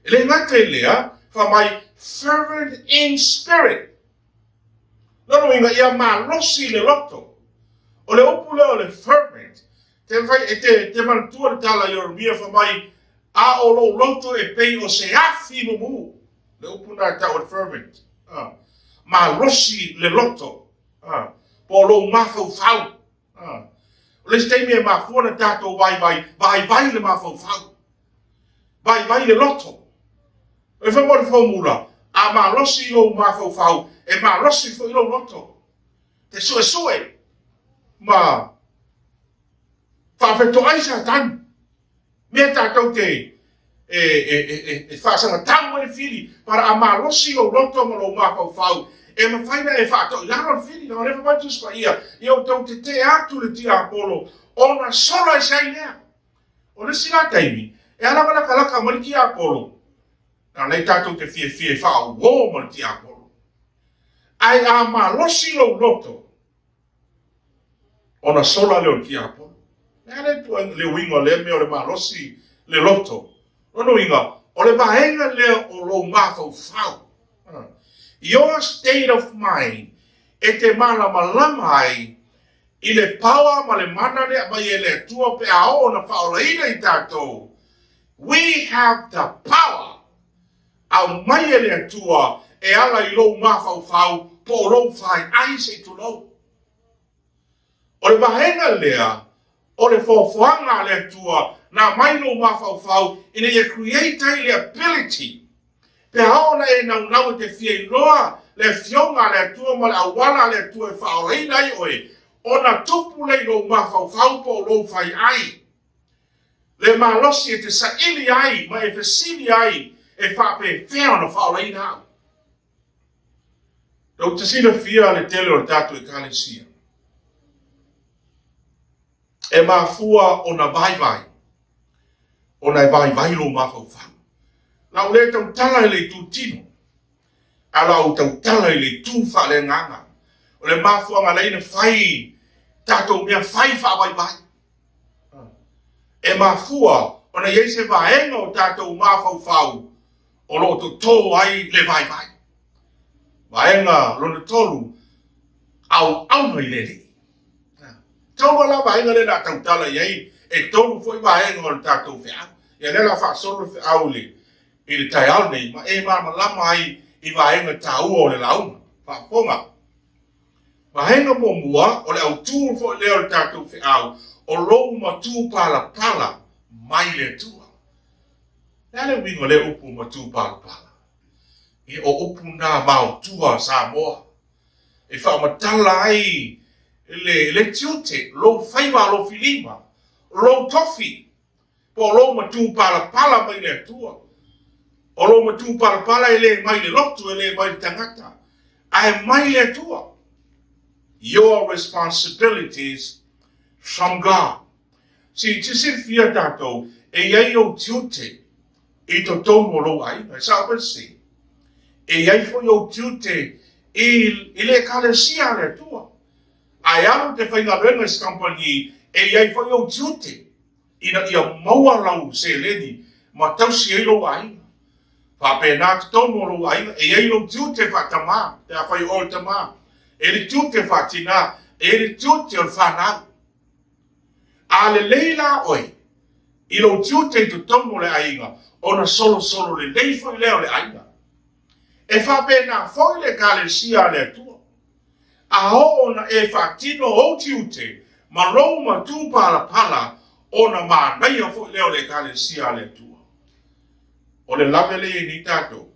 E le gata i lea, fai mai, fervent in spirit. Lona uiga, ia malosi le loto. O le upu lea o le fervent, te fai, e te, te manatua le tala i Ieremia fai mai, a o lou loto e pei o se afi mumu. Le upu na e tau o le fervent. Ah. Malosi le loto. Ah. Po o lou mafaufau. Ah. O le isi taimi e mafua na tatou vaivai, vaivai le mafaufau. Vaivai le loto. E fai mo le formula, a malosi lou mafaufau, e malosi foi lou loto. Te suesue ma faafetoai Satani. Mea tatou te e, e, e, e, e faasagatau mai le fili, para a malosi lou loto ma lou mafaufau, e mafai na e faatoilalo le fili. Leaga o lea fai mai le Tusi Paia, ia outou tetee atu le tiapolo, ona sola ese ai lea. O le isi la taimi, e ala ona latalata mai le tiapolo, na o lea tatou te fiafia e faauo ma le tiapolo. Ae a malosi lou loto, ona sola lea o le tiapolo. Le a le tuuaiga, le uiga o lea mea o le malosi le loto. Lona uiga, o le vaega lea o lou mafaufau. Your state of mind e te malamalama ai i le power ma le mana lea aumai e le Atua pe a oo ona faaolaina i tatou, we have the power aumai e le Atua e ala i lou mafaufau po o lou faiai se i tulou. O le vaega lea o le foafoaga a le Atua na aumai lou mafaufau ina ia create ai le ability pe a oo ona e naunau e te fia iloa le Afioga a le Atua ma le auala a le Atua e faaolaina ai oe, ona tupu lea i lou mafaufau po o lou faiai. Le malosi e te saili ai ma e fesili ai e faapefea ona faaolaina au. Tou te silafia le tele o le tatou Ekalesia e mafua ona vaivai, ona e vaivai lou mafaufau. La ou le tautala i le itu tino, a la ou tautala i le itu faaleagaga. O le mafuaaga lea na fai tatou mea fai faavaivai. E mafua ona i ai se vaega o tatou mafaufau o lo o toto ai le vaivai. Vaega lona tolu, auauna i le Alii. Tau loa la vaega lea na tautala i ai, e tolu foi vaega o le tatou feau. Ia lea la faasolo le feau i le, i le taeao nei, ma e malamalama ai i vaega taua o le lauga. Faafofoga. Vaega muamua, o le autū foi lea o le tatou feau, o lou matupalapala. mai le Atua. O le a le uiga o lea upu matupalapala? Ia o upu na maotua a Samoa e faamatala ai le, le tiute, lou faiva lou filima, lou tofi, po o lou matupalapala mai le Atua. O lou matupalapala e le mai le lotu, e le mai le tagata, ae mai le Atua. Your responsibilities from God. Se i silafia tatou, e i ai ou tiute i totonu o lou aiga, e sao pe sese? E i ai foi ou tiute i, i le ekalesia a le Atua. A e alu e te faigaluega i se kamupani, e i ai foi ou tiute ina ia maua lau seleni ma tausi ai lou aiga. Faapena totonu o lou aiga, e i ai lou tiute faatamā, pe afai o oe o le tamā, e i ai le tiute faatinā, e i ai le tiute o le fanau. A lelei la oe i lou tiute i totonu o le aiga, ona solosolo lelei foi lea o le aiga. E faapena foi le Ekalesia a le Atua. A oo ona e faatino ou tiute ma lou matupalapala, ona manaia foi lea o le Ekalesia a le Atua. O le lave lea e i ai nei tatou,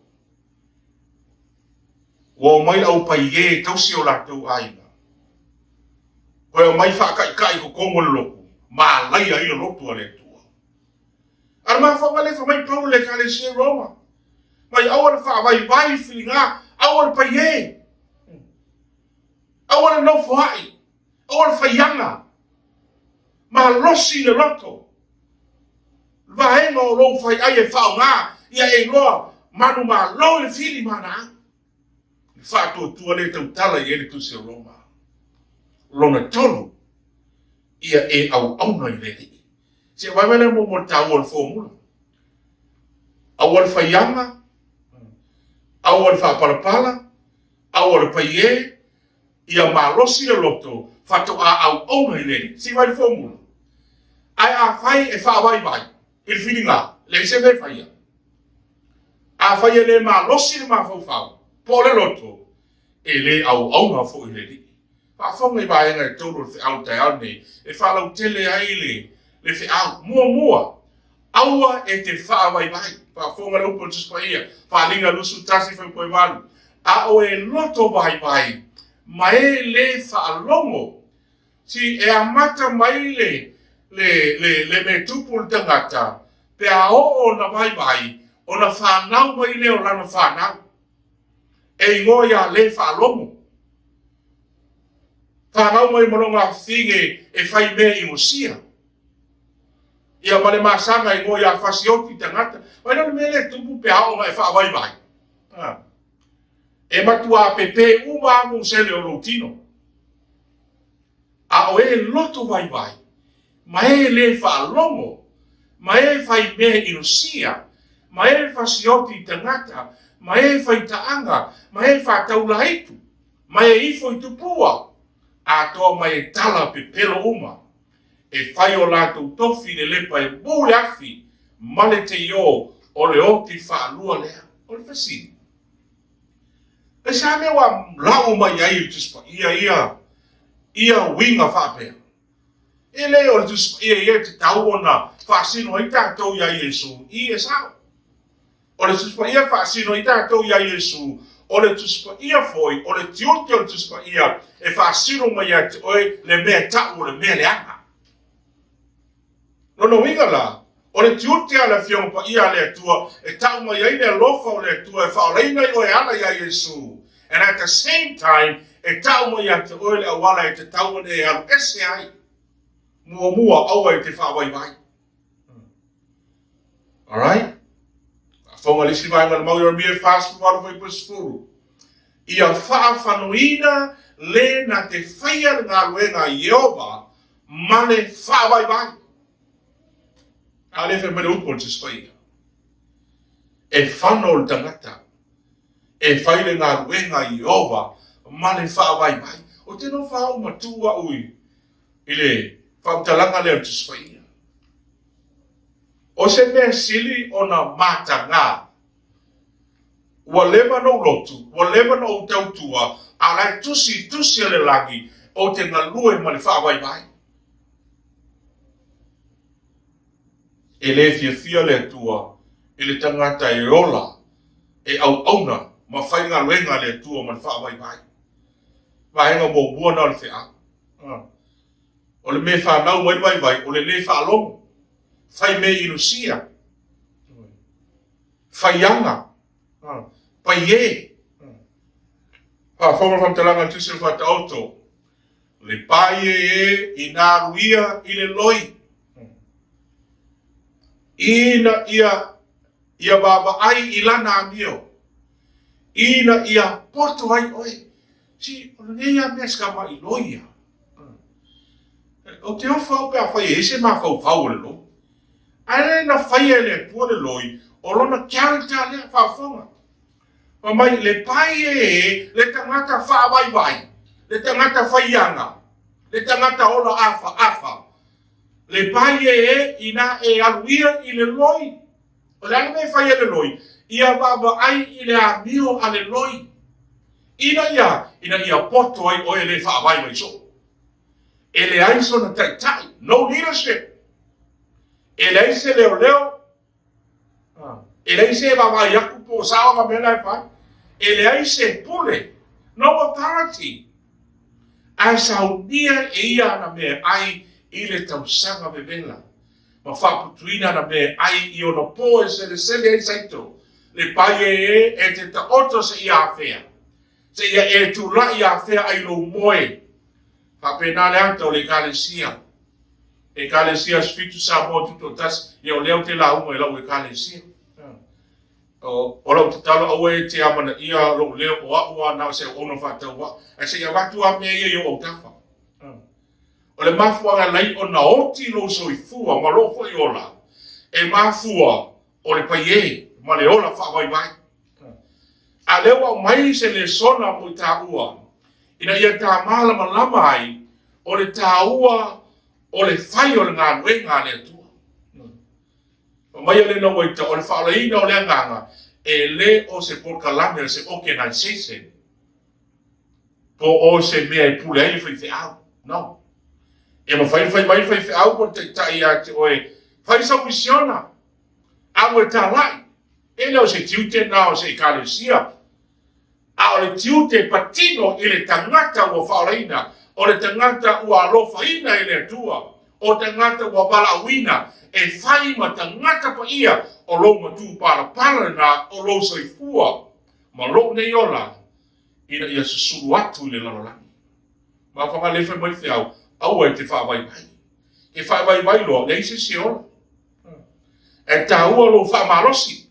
Ua omai le aupaiē e tausi o latou aiga. Toe omai faataitai i totonu o le lotu, malaia ai le lotu a le Atua. A o le mafuaaga lea fai mai Paulo i le Ekalesia i Roma, mai aua le faavaivai filiga, aua le paiē, aua le nofoai, aua le faiaga, malosi le loto. Vaega o lou faiai e faaaoga ia e iloa manumalo i le fili ma ana au. Le faatuatua lea e tautala i ai le Tusi o Roma. Lona tolu, ia e auauna i le Alii. Se i vaivai lea muamua i le taua o le formula. Aua le faiaga, aua le faapalapala, aua le paiē, Ia malosi le loto, faatoa auauna i le Alii. Se i vaai i le formula. Ae afai e faavaivai i le filiga, leai se mea e faia. Afai e le malosi le mafaufau po o le loto, e le auauna foi i le Alii. Faafofoga i vaega e tolu o le feau i le taeao lenei e faalautele ai le, le feau. Muamua, Aua e te faavaivai. Faafofoga le upu a le Tusi Paia, Faaaliga 21 fuaiupu 8, A o e loto vaivai ma e lē faalogo. See, e amata mai le, le, le, le mea tupu i le tagata, pe a oo ona vaivai, ona fanau mai lea o lana fanau. E igoa ia lē faalogo. Fanau mai ma lona afafine e fai mea inosia. Ia ma le masaga i moe ia fasioti tagata. Vai lea o le mea lea e tupu pe a oo ina e faavaivai. E matuā pepe uma lava musele o lou tino. A o e loto vaivai, ma e lē faalogo, ma e fai mea inosia, ma e fasioti i tagata, ma e fai taaga, ma e faataulaitu, ma e ifo i tupua, atoa ma e tala pepelo uma. E fai o latou tofi le lepa e mu le afi ma le teiō o le oti faalua lea. O le fesili, Aisea mea ua lau mai ai i le Tusi Paia ia ia uiga faapea? E le o le Tusi Paia ia e tatau ona faasino ai tatou iā Iesu i e sao. O le Tusi Paia e faasino ai tatou iā Iesu, o le Tusi Paia foi, o le tiute o le Tusi Paia e faasino mai ia te oe le mea e tau o le mea leaga. Lona uiga la, o le tiute a le Afioga Paia a le Atua e tau mai ai le alofa o le Atua e faaolaina ai oe e ala iā Iesu, and at the same time e tau mai ia te oe le auala e tatau ona e alu ese ai. Muamua, aua e te faavaivai. Alright? Faafofoga le isi vaega o le mau Ieremia 48 fuaiupu 10. Ia faafanoina le na te faia le galuega a Ieova ma le faavaivai. A lea fai mai le upu o le Tusi Paia. E fano le tagata e fai le galuega a Ieova ma le faavaivai. Ou te nofo au ma tu au i i le faamatalaga lea o le Tusi Paia. O se mea sili ona matagā, ua leva ona ou lotu, ua leva ona ou tautua, a o la e tusi i tusi a le lagi, ou te galue ma le faavaivai. E le fiafia le Atua i le tagata e ola, e auauna ma faigaluega a le Atua ma le faavaivai. Vaega muamua lena o le feau. O le mea e fanau mai le vaivai, o le le faalogo, fai mea ilusia, faiaga, paie. Faafofoga le faamatalaga a le Tusi o le Faataoto, Le pai e e ina alu ia i le loi, ina ia ia vaavaai i lana amio, ina ia poto ai oe. Si, o lenei lava mea si tamaʻi loi ia. Ou te ofo au pe afai e i ai se mafaufau o le loi. Ae le na faia e le Atua le loi, o lona character lea, faafofoga. Fai mai, le pai e le tagata faavaivai, le tagata faiaga, le tagata ola afaafa, le pai e inā e alu ia i le loi. O le a le mea e fai ai le loi? Ia vaavaai i le amio a le loi, ina ia, ina ia poto ai oe e le faavaivai soo. E leai sona taitai, no leadership. E leai se leoleo, E leai se vaavaai atu po o sao ana mea la e fai. E leai se pule, no authority. Ae saunia e ia ana meaai i le tausaga vevela, ma faaputuina ana meaai i ona po e selesele ai saito, le pai e e te taoto seia afea, seia e tulai afea ai lou moe. Faapena le ata o le Ekalesia. Ekalesia Asofitu Samoa Tutoatasi, ia o lea ou te lauga i lau Ekalesia. O, o lau tatalo aua e te amanaia lou leo o a'u lava na o se auauna faatauvaa, ae se i avatu lava mea ia i ou autafa. O le mafuaaga e alai ona oti lou soifua ma lou foi ola, e mafua o le paiē ma le ola faavaivai. A lea ua aumai se lesona mo i taua, ina ia ta malamalama ai o le taua o le fai o le galuega a le Atua. Fai mai Elena Uaita, o le faaolaina o le agaga, e le o se polokalame o se organization, po o se mea e pule ai le faifeau. No. E mafai ona fai mai le faifeau po o le taitai ia te oe, fai sau misiona, alu e talai. E le o se tiute lena o se ekalesia, a o le tiute e patino i le tagata ua faaolaina, o le tagata ua alofaina e le Atua, o tagata ua valaauina e fai ma tagata paia, o lou matupalapala lena o lou soifua ma lou nei ola ina ia susulu atu i le lalolagi. Ma fagalē fai mai le feau, aua e te faavaivai. Ke faavaivai loa, leai se isi e ola. Ae taua lou faamalosi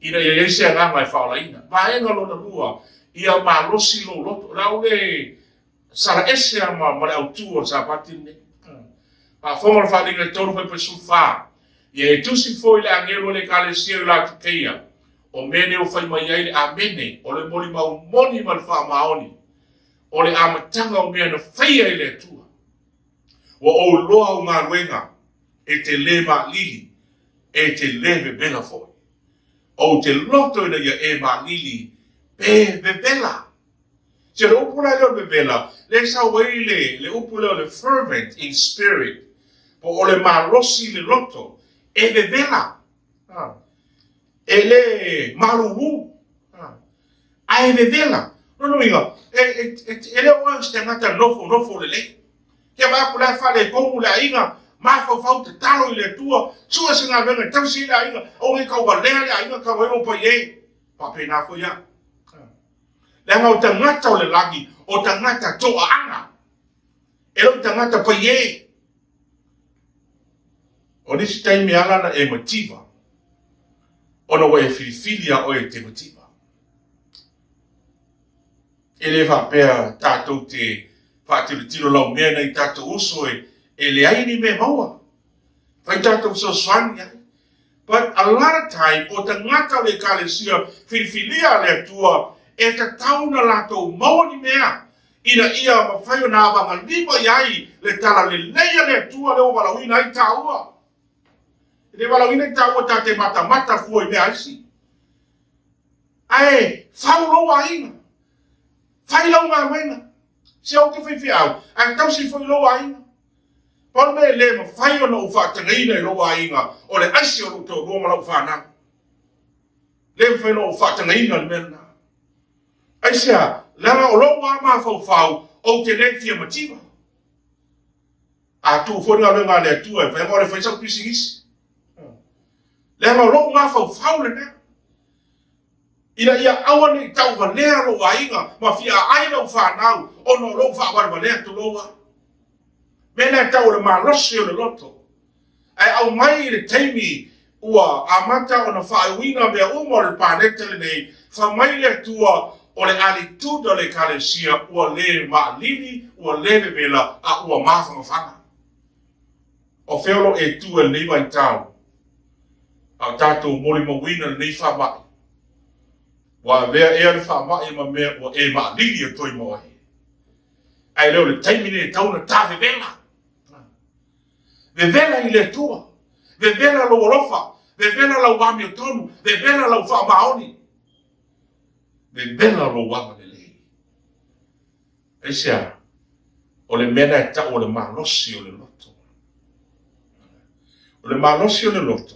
ina ia i ai se agaga e faaolaina. Vaega lona lua, ia malosi lou loto. O le a ou le sala ese lava ma, ma le autu o le Sapati lenei. Faafofoga le faaaliga i 3 Faipai 14. Ia e tusi foi le agelu o le Ekalesia i Laotikeia, o mea nei ua fai mai ai le Amene, o le molimau moni ma le faamaoni, o le amataga o mea na faia e le Atua. Ua ou iloa au galuega, e te le maalili, e te le vevela foi. Ou te loto ina ia e maalili pe vevela. Se o le upu la lea o le vevela, lea e sau ai le, le upu lea o le fervent in spirit, po o le malosi i le loto, e vevela. E le malūlū, ae vevela. Lona uiga, e, e, e, e le o oe o se tagata nofonofo lelei. Kia vaai atu la e faaletonu le aiga, mafaufau tatalo i le Atua, sue se galuega e tausi ai le aiga, aua ne i tauvalea le aiga talu ai lou paiē. Faapena foi au. Leaga o tagata o le lagi, o tagata toaaga, e le o tagata paiē. O nisi taimi e ala ona e mativa, ona ua e filifili lava oe e te mativa. E le faapea tatou te faatilotilo laumea nai tatou uso e, e leai ni mea maua. Fai tatou fesoasoani ai. But a lot of time, o tagata o le ekalesia filifilia a le Atua, e tatau ona latou maua ni mea ina ia mafai ona avagalima i ai le talalelei a le Atua lea ua valaauina ai taua. E le valaauina i taua ta te matamata fua i mea aisi. Ae fau lou aiga, fai lau galuega. Se ou te faifeau, ae tausi foi lou aiga. Pau le mea e le mafai ona ou faatagaina i lou aiga, o le aisi o lou toalua ma lau fanau. Le mafai ona ou faatagaina le mea lena. Aisea? Leaga o lou lava mafaufau, ou te le fia mativa. A tuu foi le galuega a le Atua e fai, aua o le fai sau pisinisi. Leaga o lou mafaufau lena. Ina ia aua ne i tauvalea lou aiga ma fia aai lau fanau ona o lou faavalevalea, tulou a. Mea lea e tau o le malosi o le loto. Ae aumai i le taimi ua amata ona faaiuina mea uma o le paneta lenei, fai mai le Atua o le alitude o le Ekalesia ua le maalili, ua le vevela, a ua mafanafana. O fea o lo o e tu i lenei vaitau a o tatou molimauina lenei faamai? Ua avea ea le faamai ma mea ua e maalili atu ai ma oe? Ae le o le taimi lenei e tatau ona ta vevela. Vevela i le Atua. Vevela lou alofa. Vevela lau amiotonu. Vevela lau faamaoni. Vevela lou agalelei. Aisea? O le mea lena e tau o le malosi o le loto. O le malosi o le loto,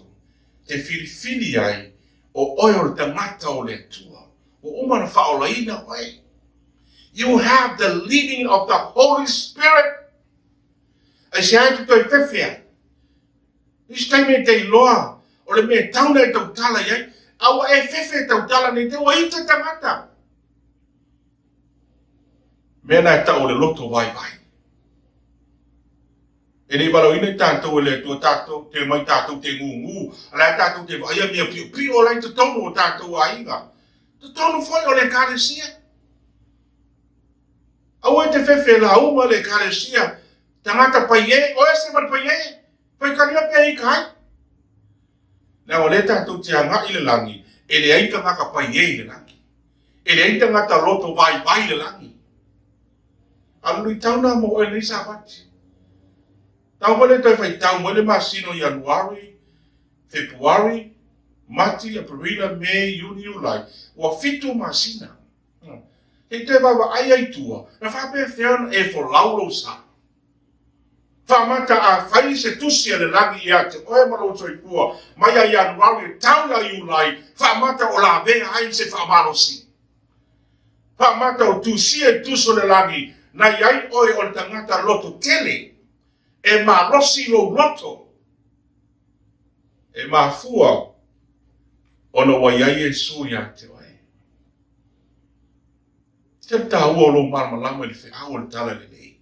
te filifili ai o oe o le tagata o le Atua. Ua uma ona faaolaina oe. You have the leading of the Holy Spirit. Aisea e te toe fefe ai? Nisi taimi e te iloa o le mea e tau na e tautala i ai, a ua e fefe e tautala nei te ua ita tagata. Mea na e tau o le loto vaivai. E le i valaauina i tatou e le Atua tatou te omai tatou te gūgū, a la e tatou te vaaia mea piopio la i totonu o tatou aiga, totonu foi o le Ekalesia. Aua e te fefe lauga le Ekalesia, tagata paiē, o ese ma le paiē, faitalia pea ita ai. Leaga o lea tatou te agai i le lagi, e leai tagata paiē i le lagi. E leai tagata loto vaivai i le lagi. A o le luitau lena mo oe i lenei Sapati. Tau foi le toe faitau mai le masina o Ianuari, Fepuari, Mati, Aperila, Me, Iuni, Iulai, ua fitu masina. Se i toe vaavaai ai tua, na faapefea ona e folau lou sa? Faamata afai se tusi a le lagi ia te oe ma lou soifua mai ia Ianuari e tau ia Iulai, faamata o lavea ai se faamalosi. Faamata o tusia i tusi o le lagi na i ai oe o le tagata loto tele, e malosi lou loto. E mafua ona ua i ai Iesu ia te oe. Se le taua o lou malamalama i le feau o le Talalelei.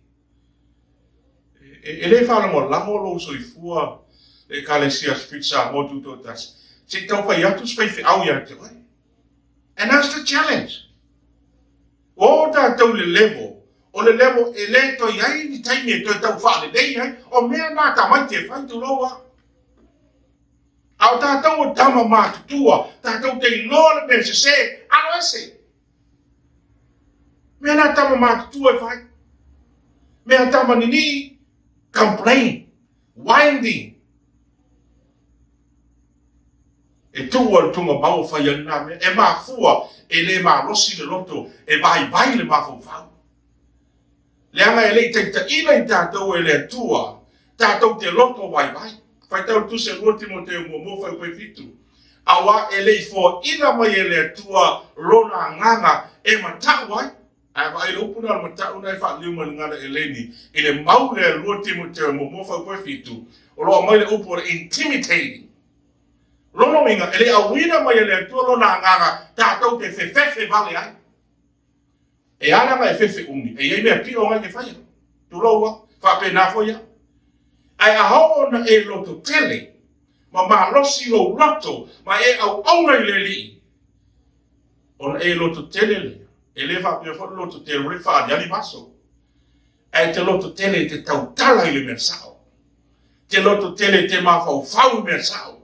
E, e le faalagolago lou soifua le Ekalesia Sufit Samoa Tutoatasi, se i tau fai atu se faifeau ia te oe. And that's the challenge. Ua oo tatou i le level, o le level e le toe i ai ni taimi e toe tau faalelei ai, o mea na tamaiti e fai, tulou a. A o tatou o tama matutua, tatou te iloa le mea sese, alo ese. Mea na tama matutua e fai. Mea tama ninii, complain, whining. E tuu a le tugamau o fai ai lena mea. E mafua, e le malosi le loto, e vaivai le mafaufau. Leaga e le i taitaiina i tatou e le Atua, tatou te loto vaivai. Faitau le Tusi a 2 Timoteo muamua fuaiupu 7. Auā e le i foaina mai e le Atua lona agaga e matau ai. Ae vaai le upu lena o le matau lena e faaliliu mai le gagana Eleni i le mau lea 2 Timoteo muamua fuaiupu 7, o lo o aumai le upu o le intimidating. Lona uiga, e le i auina mai e le Atua lona agaga tatou te fefefe vale ai. E ala ona e fefe umi, e i ai mea pio ngai te faia. Tulou a, faapena foi au. Ae a oo ona e loto tele, ma malosi lou loto, ma e auauna i le Alii, ona e loto tele lea, e le faapea foi le loto tele ua le faaliali maso. Ae te loto tele e te tautala i le mea sao. Te loto tele e te mafaufau i mea sao.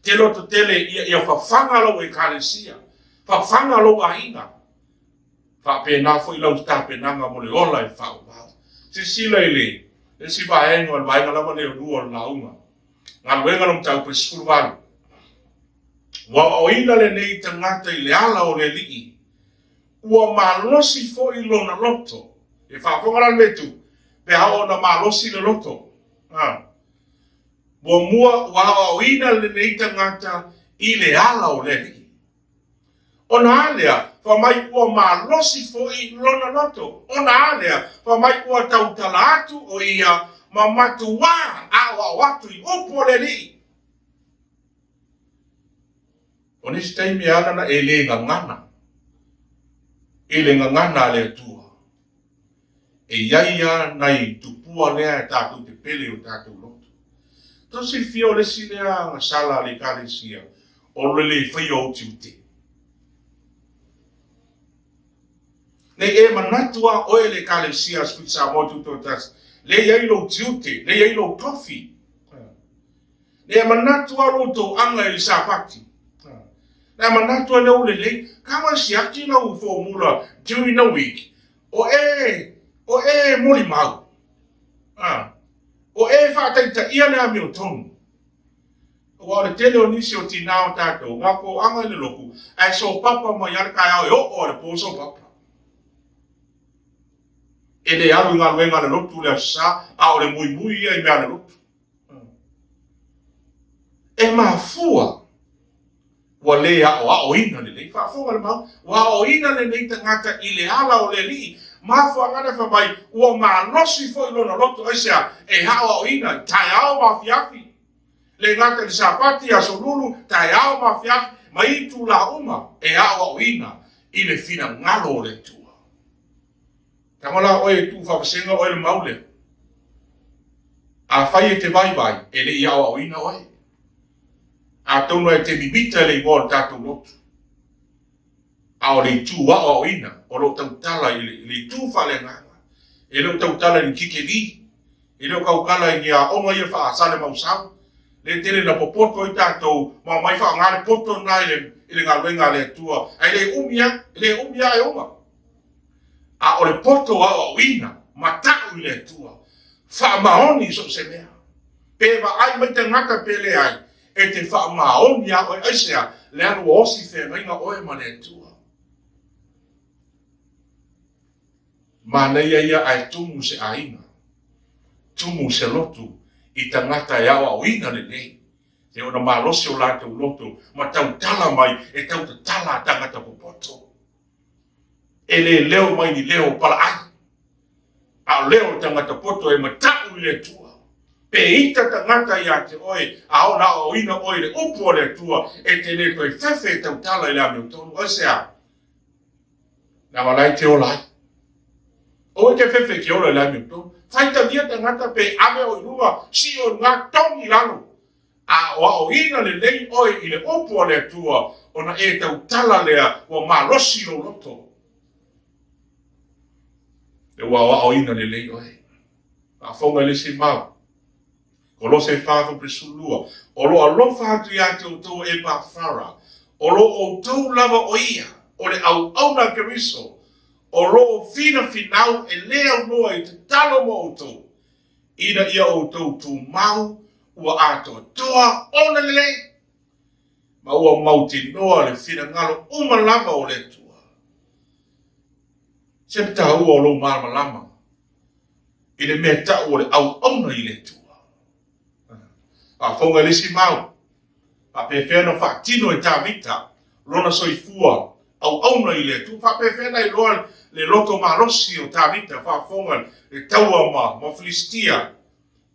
Te loto tele ia, ia fafaga lou ekalesia, fafaga lou aiga. Faapena foi lau tapenaga mo le ola e faaauau. Silasila i le isi vaega o le vaega lava lea o lua o le lauga. Galuega le mataupu e 18. Ua aoaoina lenei tagata i le ala o le Alii, ua malosi foi lona loto. E faafofoga la le mea e tupu, pe a oo ina malosi le loto. A. Muamua ua aoaoina lenei tagata i le ala o le Alii. Ona a lea, fai mai ua malosi foi lona loto. Ona a lea, fai mai ua tautala atu o ia ma matuā aoao atu i upu o le Alii. O nisi taimi e ala ona e le gagana i le gagana a le Atua, e i ai lava nai tupua lea e tatou te pele i o tatou loto. Tou silafia o le isi lea agasala a le Ekalesia, o le le faia o utiute. Nei e manatu lava oe le Ekalesia a Sui Samoa Tutoatasi, lea e i ai lou tiute, lea e i ai lou tofi. Lea manatu lava lo outou aga i le Sapati. Lea manatu lea ua lelei. Kava e siaki lau formula during the week. O e, o e molimau. Ah. O e faataitaia le amiotonu. Aua o le tele o nisi o tinā o tatou, ngā ko aga i le loku, ae sopapa mai a le taeao e oo a le po sopapa. E le alu i galuega a le lotu le aso Sa, a o le muimui ia i mea a le lotu. E mafua ua le aoaoina lelei. Faafofoga le mau, ua aoaoina lenei tagata i le ala o le Alii. Mafuaaga lea fai mai, ua malosi foi lona loto. Aisea? E aoaoina i taeao ma afiafi. Le gata i le Sapati, aso lulu, taeao ma afiafi, ma itulā uma e aoaoina i le finagalo o le Atua. Tama la oe e tuu faavasega oe le mau lea. Afai e te vaivai, e le i aoaoina oe. Atonu e te mimita i le igoa o le tatou lotu. A o le itu aoaoina, o lo o tautala i le, i le itu faaleagaga. E le o tautala i ni kikeli, e le o tautala i ni aoga ia faa-Salemausau. Le tele na popoto ai tatou, ma omai faaaoga le poto lena i le, i le galuega a le Atua. Ae le umi lava, e le umi lava e uma. A o le poto aoaoina ma tau i le Atua, faamaoni i so o se mea. Pe vaai mai tagata pe leai, e te faamaoni lava oe. Aisea? Leaga ua osi feagaiga oe ma le Atua. Manaia ia ae tumu se aiga, tumu se lotu i tagata e aoaoina lelei, e ona malosi o latou loto ma tautala mai e tautatala a tagata popoto. E le leo mai ni leo o palaai, a o leo o le tagata poto e matau i le Atua. Pe ita tagata ia te oe, a ona aoaoina oe i le upu a le Atua, e te le toe fefe e tautala i le amiotonu. Aisea? Leaga o la e te ola ai. Aua e te fefe e te ola i le amiotonu. Faitalia tagata pe ave oe i luga, sii oe i luga, togi i lalo. A aoaoina lelei oe i le upu a le Atua, ona e tautala lea ua malosi lou loto. E ua aoaoina lelei oe. Faafofoga i le isi mau. Kolose 4:12, O lo alofa atu ia te outou o Epafara, o lo outou lava o ia, o le auauna a Keriso, o lo o finafinau e le aunoa i tatalo mo outou, ina ia outou tumau ua atoatoa ona lelei, ma ua mautinoa le finagalo uma lava o le Atua. Se taua o lou malamalama i le mea tau o le auauna i le Atua. Faafofoga i le isi mau, faapefea ona faatino e Tavita lona soifua auauna i le Atua. Faapefea ona iloa le loto malosi o Tavita, faafofoga le taua ma, ma Filistia,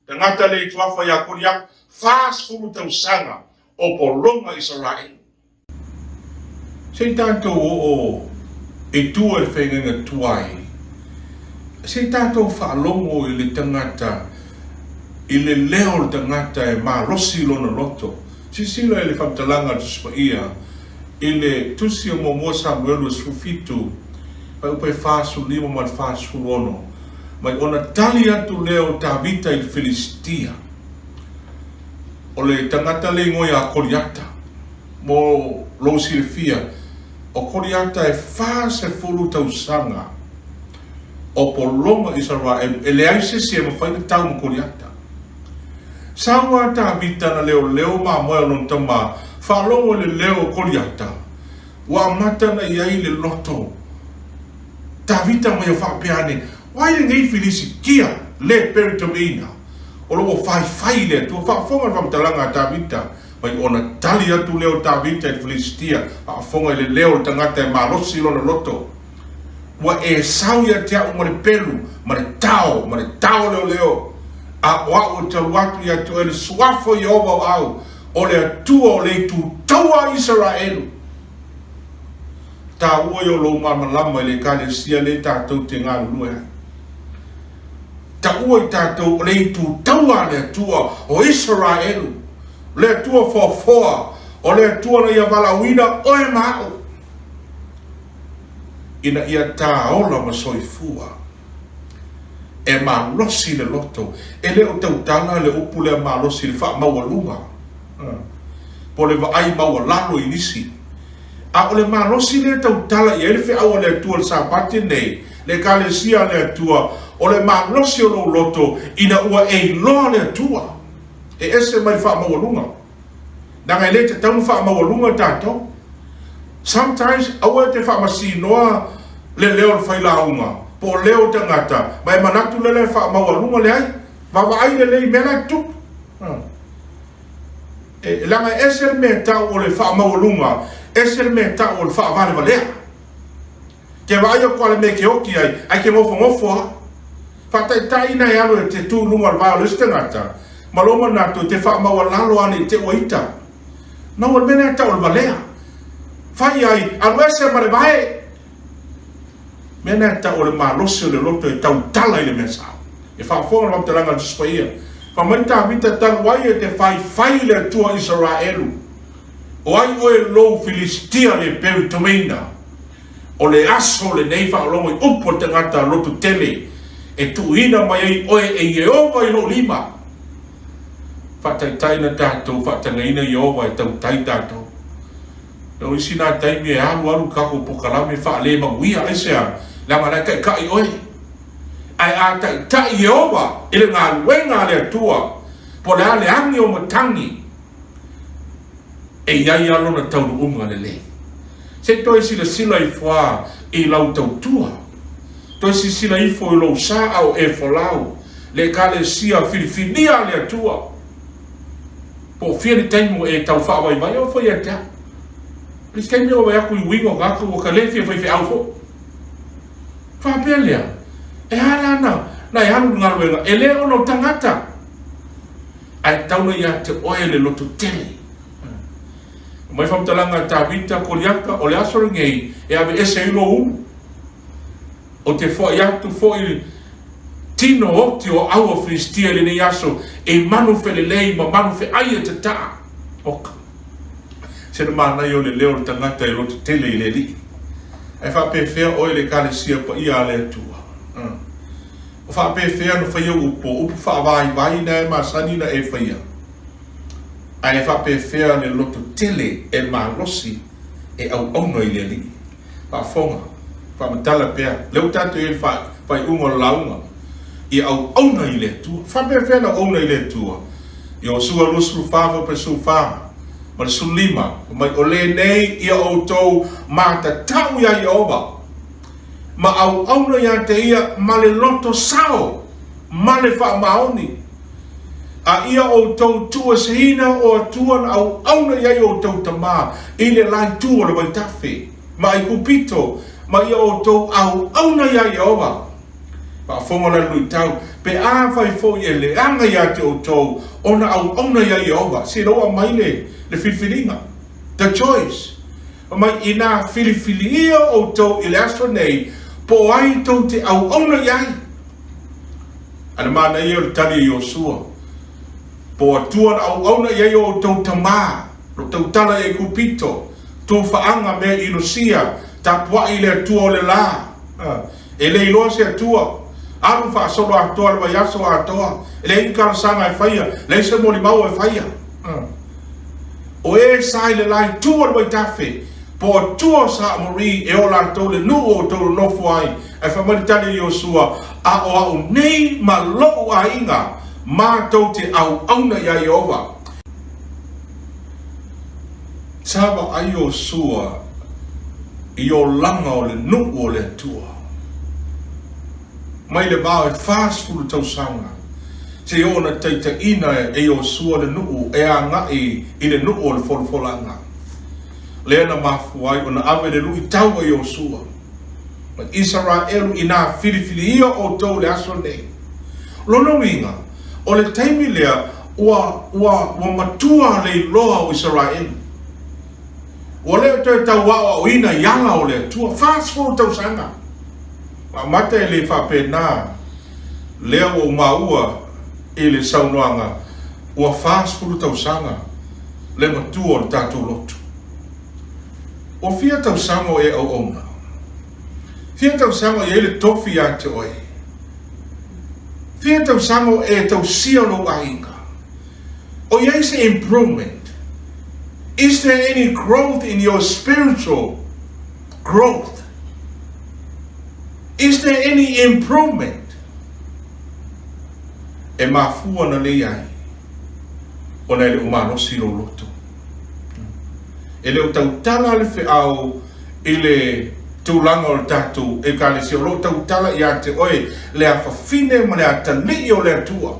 tagata le i tuafa ia Koliata, 40 tausaga o pologa Isaraelu. Se i tatou oo i tua i le feagaiga tuai, se i tatou faalogo i le tagata, i le leo o le tagata e malosi lona loto. Silasila i le faamatalaga a le Tusi Paia i le Tusi o Muamua Samuelu e 17, fuaiupu e 45 ma le 46, mai ona tali atu lea o Tavita i le Filistia. O le tagata le igoa ia Koliata. Mo lou silafia, o Koliata e 40 tausaga o pologa Isaraelu, e leai se isi e mafai ona tau ma Koliata. Sau a Tavita na leoleo mamoe o lona tama, faalogo i le leo o Koliata, ua amata ona i ai le loto. Tavita mai o faapea ane, Wai lenei Filisitia le peritomeina? O lo o faifai i le Atua. Faafofoga le faamatalaga a Tavita, mai ona tali atu lea o Tavita i le Filisitia, faafofoga i le leo o le tagata e malosi lona loto. Ua e sau ia te a'u ma le pelu, ma le tao, ma le tao leoleo, a o a'u e talu atu ia te oe le suafa o Ieova o au, o le Atua o le itu taua a Isaraelu. Taua ia o lou malamalama i le Ekalesia lea tatou te galulue ai. Taua i tatou o le itu taua a le Atua o Isaraelu, le Atua foafoa, o le Atua na ia valaauina oe ma a'u. ina ia tā ola ma soifua. E malosi le loto. E le o tautala le upu lea malosi i le faamaualuga, po o le vaai maualalo i nisi. A o le malosi lea e tautala i ai le feau a le Atua i le Sapati lenei, le Ekalesia a le Atua, o le malosi o lou loto ina ua e iloa le Atua. E ese mai le faamaualuga. Leaga e le tatau ona faamaualuga tatou. Sometimes aua e te faamasinoa le leo o le failauga po o leo o tagata ma e manatu lea la e faamaualuga. Leai, vaavaai lelei i mea la e tutupu. E, leaga e ese le mea e tau o le faamaualuga, ese le mea e tau o le faavalevalea. Ke vaai atu a le mea e ke oti ai, ae ke nofonofo a. Faataitai ina e alu e te tu i luga o le vae o le isi tagata, ma lou manatu e te faamaualalo ane i te ua ita. No, o le mea lea e tau o le valea. Fai ai, alu ese ma le vae. Mea lea e tau o le malosi o le loto e tautala i le mea sao. E faafofoga le faamatalaga a le Tusi Paia. Fai mai Tavita, Talu ai e te faifai i le Atua o Isaraelu, o ai oe lou Filisitia le peu i tomeina? O le aso lenei faalogo i upu a le tagata loto tele e tuuina mai ai oe e Ieova i lou lima. Faataitai na tatou faatagaina Ieova e tautai tatou. O isi na taimi e alu alu tatou pokalame faalemanuia, aisea? Leaga la e taitai oe. Ae a taitai Ieova i le galuega a le Atua, po o le a le agi o matagi, e i ai lava lona taunuuga lelei. Se i toe silasila ifo lava i lau tautua. Toe silasila ifo i lou sa a o e folau le Ekalesia filifilia a le Atua. Po o fia le taimi ua e tau faavaivai, o fai ia te au. O le isi taimi ua vaai atu i uiga o tagata ua ta le fia faifeau foi. Faapea lea, e a la na, na e alu i le galuega, e le ona o tagata, ae taula ia te oe le loto tele. Mai faamatalaga a Tavita, Koliata, o le aso lenei e aveese ai lou ulu. Ou te foai atu foi tino oti o au o Filistia i lenei aso i manu felelei ma manu feai e tataa. Oka. Se le manaia o le leo o le tagata e loto tele i le Alii. Ae faapefea oe le Ekalesia paia a le Atua? O faapefea ona faia upu, o upu faavaivai na e masani na e faia? Ae faapefea le loto tele e malosi e auauna i le Alii? Faafofoga, faamatala pea, lea ua tatou i ai i le faaiuga o le lauga, ia auauna i le Atua. Faapefea ona auauna i le Atua? Iosua 24 fuaiupu 14 ma le 15, fai mai, O lenei ia outou matatau iā Ieova, ma auauna ia te ia ma le loto sao ma le faamaoni, a ia outou tuueseina o Atua na auauna i ai outou tama i le la itu o le vaitafe, ma Aikupito, ma ia outou auauna iā Ieova. Faafofoga la le luitau, pe afai foi e leaga ia te outou ona auauna iā Ieova. Se ua aumai le, le filifiliga, the choice. Fai mai, inā filifiliia outou i le aso nei, po o ai tou te auauna i ai. A le manaia o le tali a Iosua, Po o Atua na auauna i ai o outou tamā, lo tautala i Aikupito, tu faaga mea inosia, tapuai i le Atua o le lā. E le iloa se Atua. Alu faasolo atoa le vaiaso atoa, e leai ni talosaga e faia, leai se molimau e faia. O e sa i le la itu o le vaitafe, po o Atua o sa Amori e o latou le nuu o outou nonofo ai, Ae fai mai le tali a Iosua, A o a'u nei ma lo'u aiga, matou te auauna iā Ieova. Sa vaai Iosua i olaga o le nuu o le Atua mai le va o e 40 tausaga. Seia oo na taitaiina e Iosua le nuu e agai i le nuu o le folafolaga. Lea na mafua ai ona ave le luitau a Iosua ma Isaraelu inā filifiliia outou i le aso lenei. O lona uiga, o le taimi lea ua, ua, ua matua le iloa o Isaraelu. Ua le o toe tau aoaoina i ala o le Atua. 40 tausaga. Amata e le faapena lea ua ou maua i le saunoaga ua 40 tausaga le matua o le tatou lotu. Ua fia tausaga o e auauna? Fia tausaga o i ai le tofi ia te oe? Fia tausaga o e tausia lou aiga? O i ai se improvement? Is there any growth in your spiritual growth? Is there any improvement? E mafua na lei ai ona e le o malosi lou loto. E le o tautala le feau i le tulaga o le tatou Ekalesia, o lo o tautala ia te oe le afafine ma le atalii o le Atua.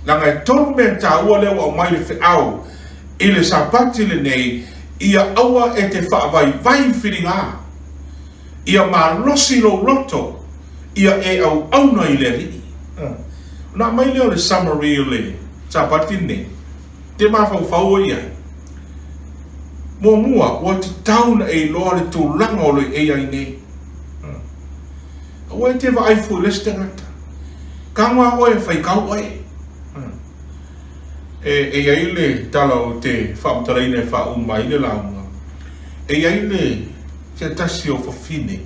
Leaga e tolu mea taua lea ua aumai le feau i le Sapati lenei, ia aua e te faavaivai filiga, ia malosi lou loto, ia e auauna i le Alii. Ona aumai lea o le summary o le Sapati lenei, te mafaufau ai i ai. Muamua, ua tatau ona e iloa le tulaga o lo o e i ai nei. Aua e te vaai fua i le isi tagata. Tago lava oe e faitau oe. E, e i ai le tala ou te faamatalaina e faauma ai le lauga. E i ai le se tasi o fafine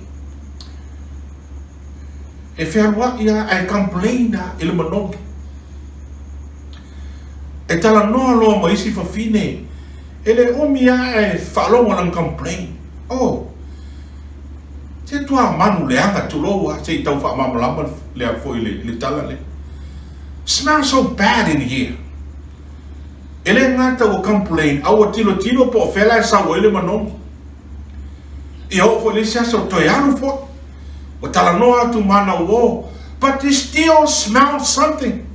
e fealuai lava ae complain lava i le manogi. E talanoa loa ma isi fafine, e le umi lava ae faalogo lana complain. Oh, se tua manu leaga tulou lava se i tau faamalamalama lea foi le tala lea. Smell so bad in here. E le gata ua complain, a ua tilotilo po o fea la e sau ai le manogi. Ia oo foi i le isi aso, toe alu foi. Ua talanoa atu ma ana uo, but you still smell something.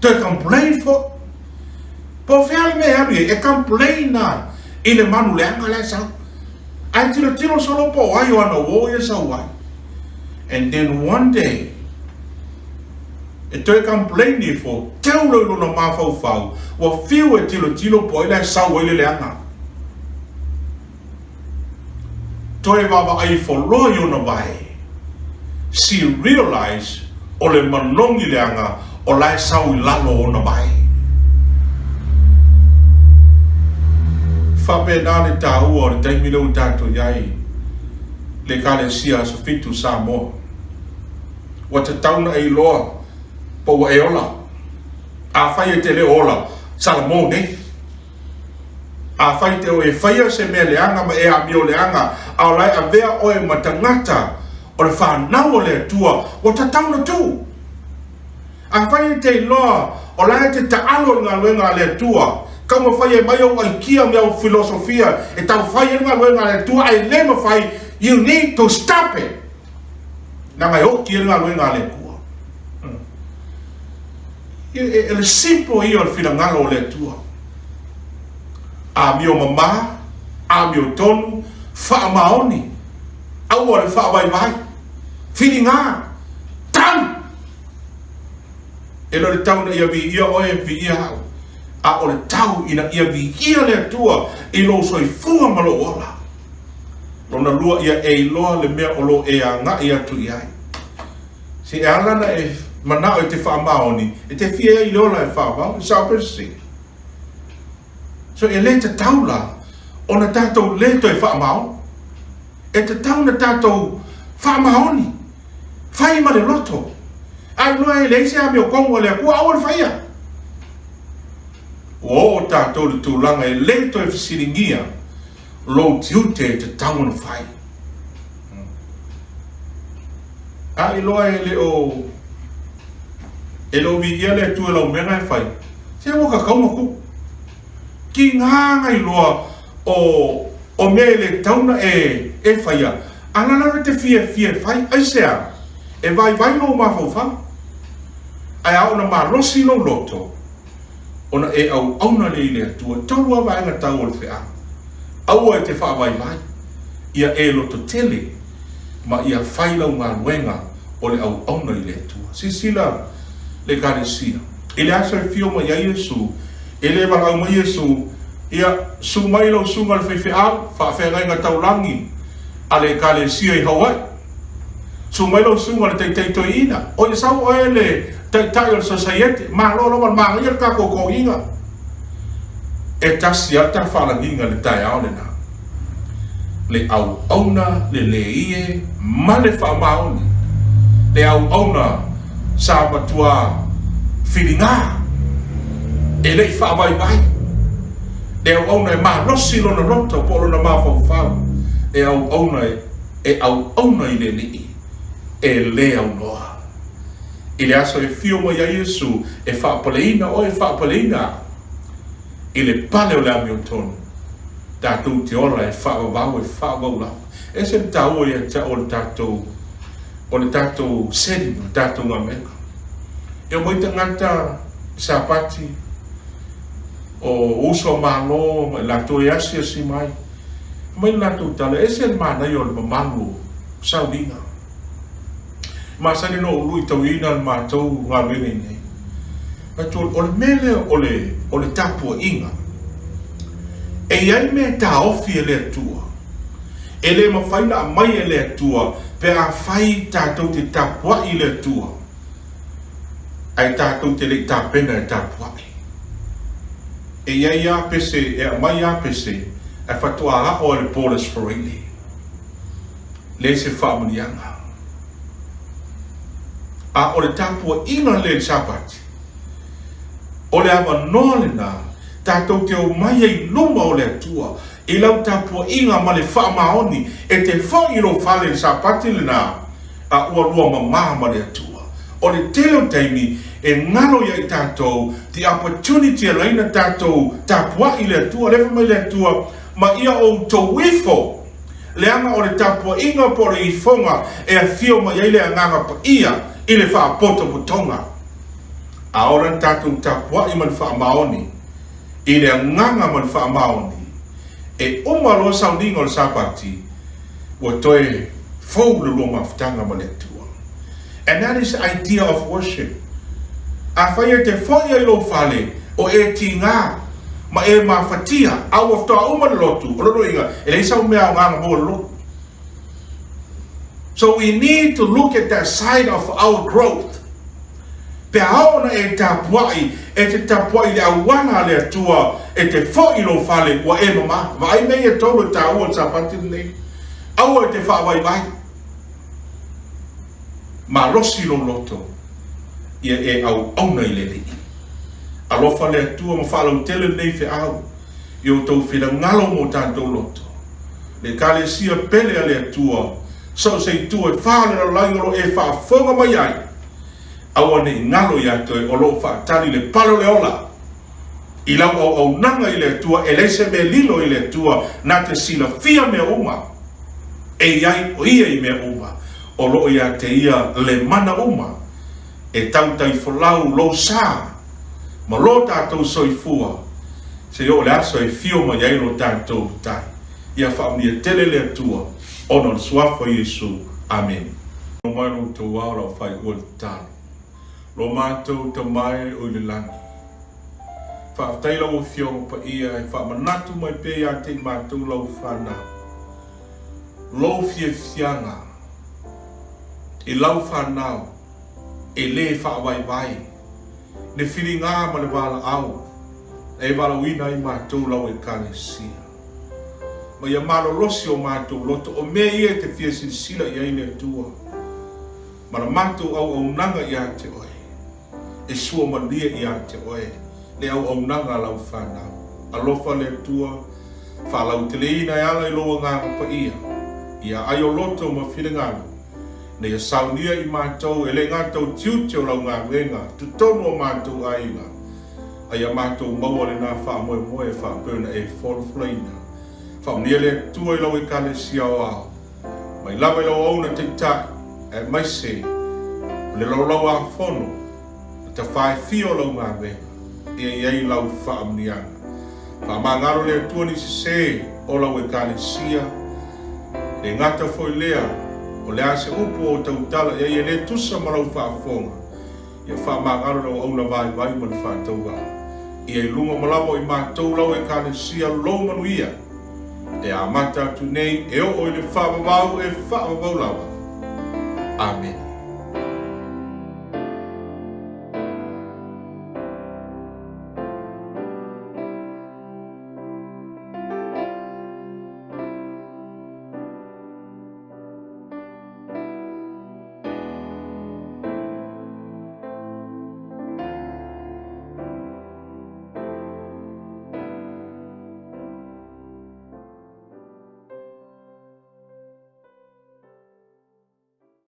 Toe complain foi. Po o fea le mea e alu i ai, e complain na i le manu leaga la e sau. Ae tilotilo solo po o ai o ana uo ia e sau ai. And then one day, e toe complain ifo, teu loa i lona mafaufau, ua fiu e tilotilo po o ai la e sau ai le leaga. Toe vaavaai ifo loa i ona vae, she realized o le manogi leaga o la e sau i lalo o ona vae. Faapena le taua o le taimi lea ua tatou i ai, le Ekalesia Aso Fitu Samoa. Ua tatau ona e iloa po ua e ola. Afai e te le o ola, Salamo nei. Afai te o e faia se mea leaga ma e amio leaga, a o la e avea oe ma tagata o le fanau a le Atua, ua tatau ona tuu. Afai e te iloa o la e te taalo i le galuega a le Atua, taumafai e aumai ou aikia ma au filosofia e tau fai ai le galuega a le Atua, ae le mafai, you need to stop it! Leaga e oti ai le galuega a le Atua. E, le simple ia o le finagalo o le Atua. Amio mamā, amio tonu, faamaoni, aua le faavaivai, filiga, tau! E le o le tau ina ia viia oe, viia au, a o le tau ina ia viia le Atua i lou soifua ma lou ola. Lona lua, ia e iloa le mea o lo o e agai atu i ai. Se e ala ona e manao e te faamaoni, e te fia ai i le ola e faavao, e sao pe sese. So e le tatau la ona tatou le toe faamaoni. E tatau ona tatou faamaoni, fai ma le loto. A iloa e leai se amiotonu a le Atua, aua le faia. Ua oo tatou i le tulaga e le toe fesiligia lou tiute e tatau ona fai. A iloa e le o e le o viia le Atua i lau mea na e fai, se ua tatau ona tuu. Tiga na iloa o o mea e le tatau ona e e faia, a la la e te fiafia e fai, aisea? E vaivai lou mafaufau. Ae a oo ina malosi lou loto, ona e auauna lea i le Atua. E tolu lava vaega taua o le feau. Aua e te faavaivai, ia e lototele ma ia fai lau galuega o le auauna i le Atua. Silasila le Ekalesia, i le aso e afio mai ai Iesu, e le valaau mai Iesu, Ia, susu mai lau susuga i le faifeau, faafeagaiga taulagi a le Ekalesia i Hawaii. Susu mai lau susuga i le taitai toeaina, oi sau oe le taitai o le sosaiete, malo lava le manaia le tatou toeaina. E tasi lava le ta faalagiga i le taeao lena, le auauna le leie ma le faamaoni, le auauna sa matua filiga, e le i faavaivai, le auauna e malosi lona loto po o lona mafaufau, e auauna e e auauna i le Alii, e le aunoa. I le aso e afio mai ai Iesu e faapaleina oe, e faapaleina au, i le pale o le amiotonu, tatou te ola e faavavau, e faavavau lava. E ese le taua ia te au o le tatou, o le tatou setting, o le tatou galuega. E omai tagata i Sapati, o uso a Malo ma i latou e asiasi mai, Aumai le latou tala, e ese le manaia o le mamalu o sauliga. E masani ona ou luitauina le matou galuega i inei. Atu, o le mea lea o le, o le tapuaiga, e i ai mea e taofi e le Atua. E le mafai ona aumai e le Atua pe afai tatou te tapuai i le Atua, ae tatou te le i tapena e tapuai. E i ai lava pese, e aumai lava pese, ae faatoa ao e le Paulus Freire. Leai se faamanuiaga. A o le tapuaiga lea i le Sapati, o le avanoa lena tatou te omai ai i luma o le Atua i lau tapuaiga ma le faamaoni e te foi i lou fale i le Sapati lena, a ua lua mamā ma le Atua. O le tele o taimi e galo ia i tatou the opportunity e laina tatou tapuai i le Atua. Lea fai mai le Atua, Ma ia outou ifo, leaga o le tapuaiga po o le ifoga e afio mai ai le Agaga Paia i le faapotopotoga. A ola le tatou tapuai ma le faamaoni i le agaga ma le faamaoni, e uma loa sauniga o le Sapati, ua toe fou le lua mafutaga ma le Atua. And that is the idea of worship. Afai e te foi ai lou fale, o e tiga, ma e mafatia, a ua faatoa uma le lotu, o lona uiga, e leai sau mea aoga na maua i le lotu. So we need to look at that side of our growth. Pe a oo ona e tapuai, e te tapuai i le auala a le Atua, e te foi i lou fale, ua e mama. Vaai mea ia e tolu e taua i le Sapati lenei. Aua e te faavaivai. Malosi lou loto, ia e auauna i le Alii. Alofa le Atua ma faalautele lenei feau i outou finagalo ma o tatou loto. Le Ekalesia pele a le Atua, so o se itu e fa o le lalolagi o lo o e faafofoga mai ai, aua ne i galo ia te oe o lo o faatali le pale o le ola i lau auaunaga i le Atua, e leai se mea lilo i le Atua na te silafia mea uma, e i ai o Ia i mea uma, o lo o ia te Ia le mana uma e tautaifolau lou sa ma lo tatou soifua seia oo le aso e fio mai ai lo tatou Tai. Ia faamanuia tele le Atua ona o le Suafa o Iesu. Amene. Mai lo outou ao lau faaiua le tatalo. Lo matou Tama e o i le lagi. Faafetai lau Afioga Paia e faamanatu mai pea ia te i matou lau fanau. Lou fiafiaga i lau fanau e le faavaivai le filiga ma le valaau e valaauina ai matou lau Ekalesia. Ma ia malolosi o matou loto o mea ia e te fia silasila i ai le Atua ma la matou auaunaga ia te Oe. E sua malie ia te Oe le auaunaga a lau fanau. Alofa le Atua, faalauteleina e ala i lou Agaga Paia, ia ai o loto ma finagalo, ina ia saunia i matou e le gata o tiute o lau galuega totonu o matou aiga, a ia matou maua lena faamoemoe faapea ona e folafolaina. Faamanuia le Atua i lau Ekalesia aoao, mai lava i lau auauna taitai, aemaise o le laulauafono. tafa e fia o lau galuega, ia i ai lau faamanuiaga. Faamagalo le Atua ni sese o lau Ekalesia, e le gata foi lea, o le a se upu ua ou tautala i ai e le tusa ma lau faafofoga, ia faamagalo le auauna vaivai ma le faatauvaa. Ia i luga ma lava o i matou lau Ekalesia lou manuia, e amata atu nei e oo i le faavavau e faavavau lava. Amene.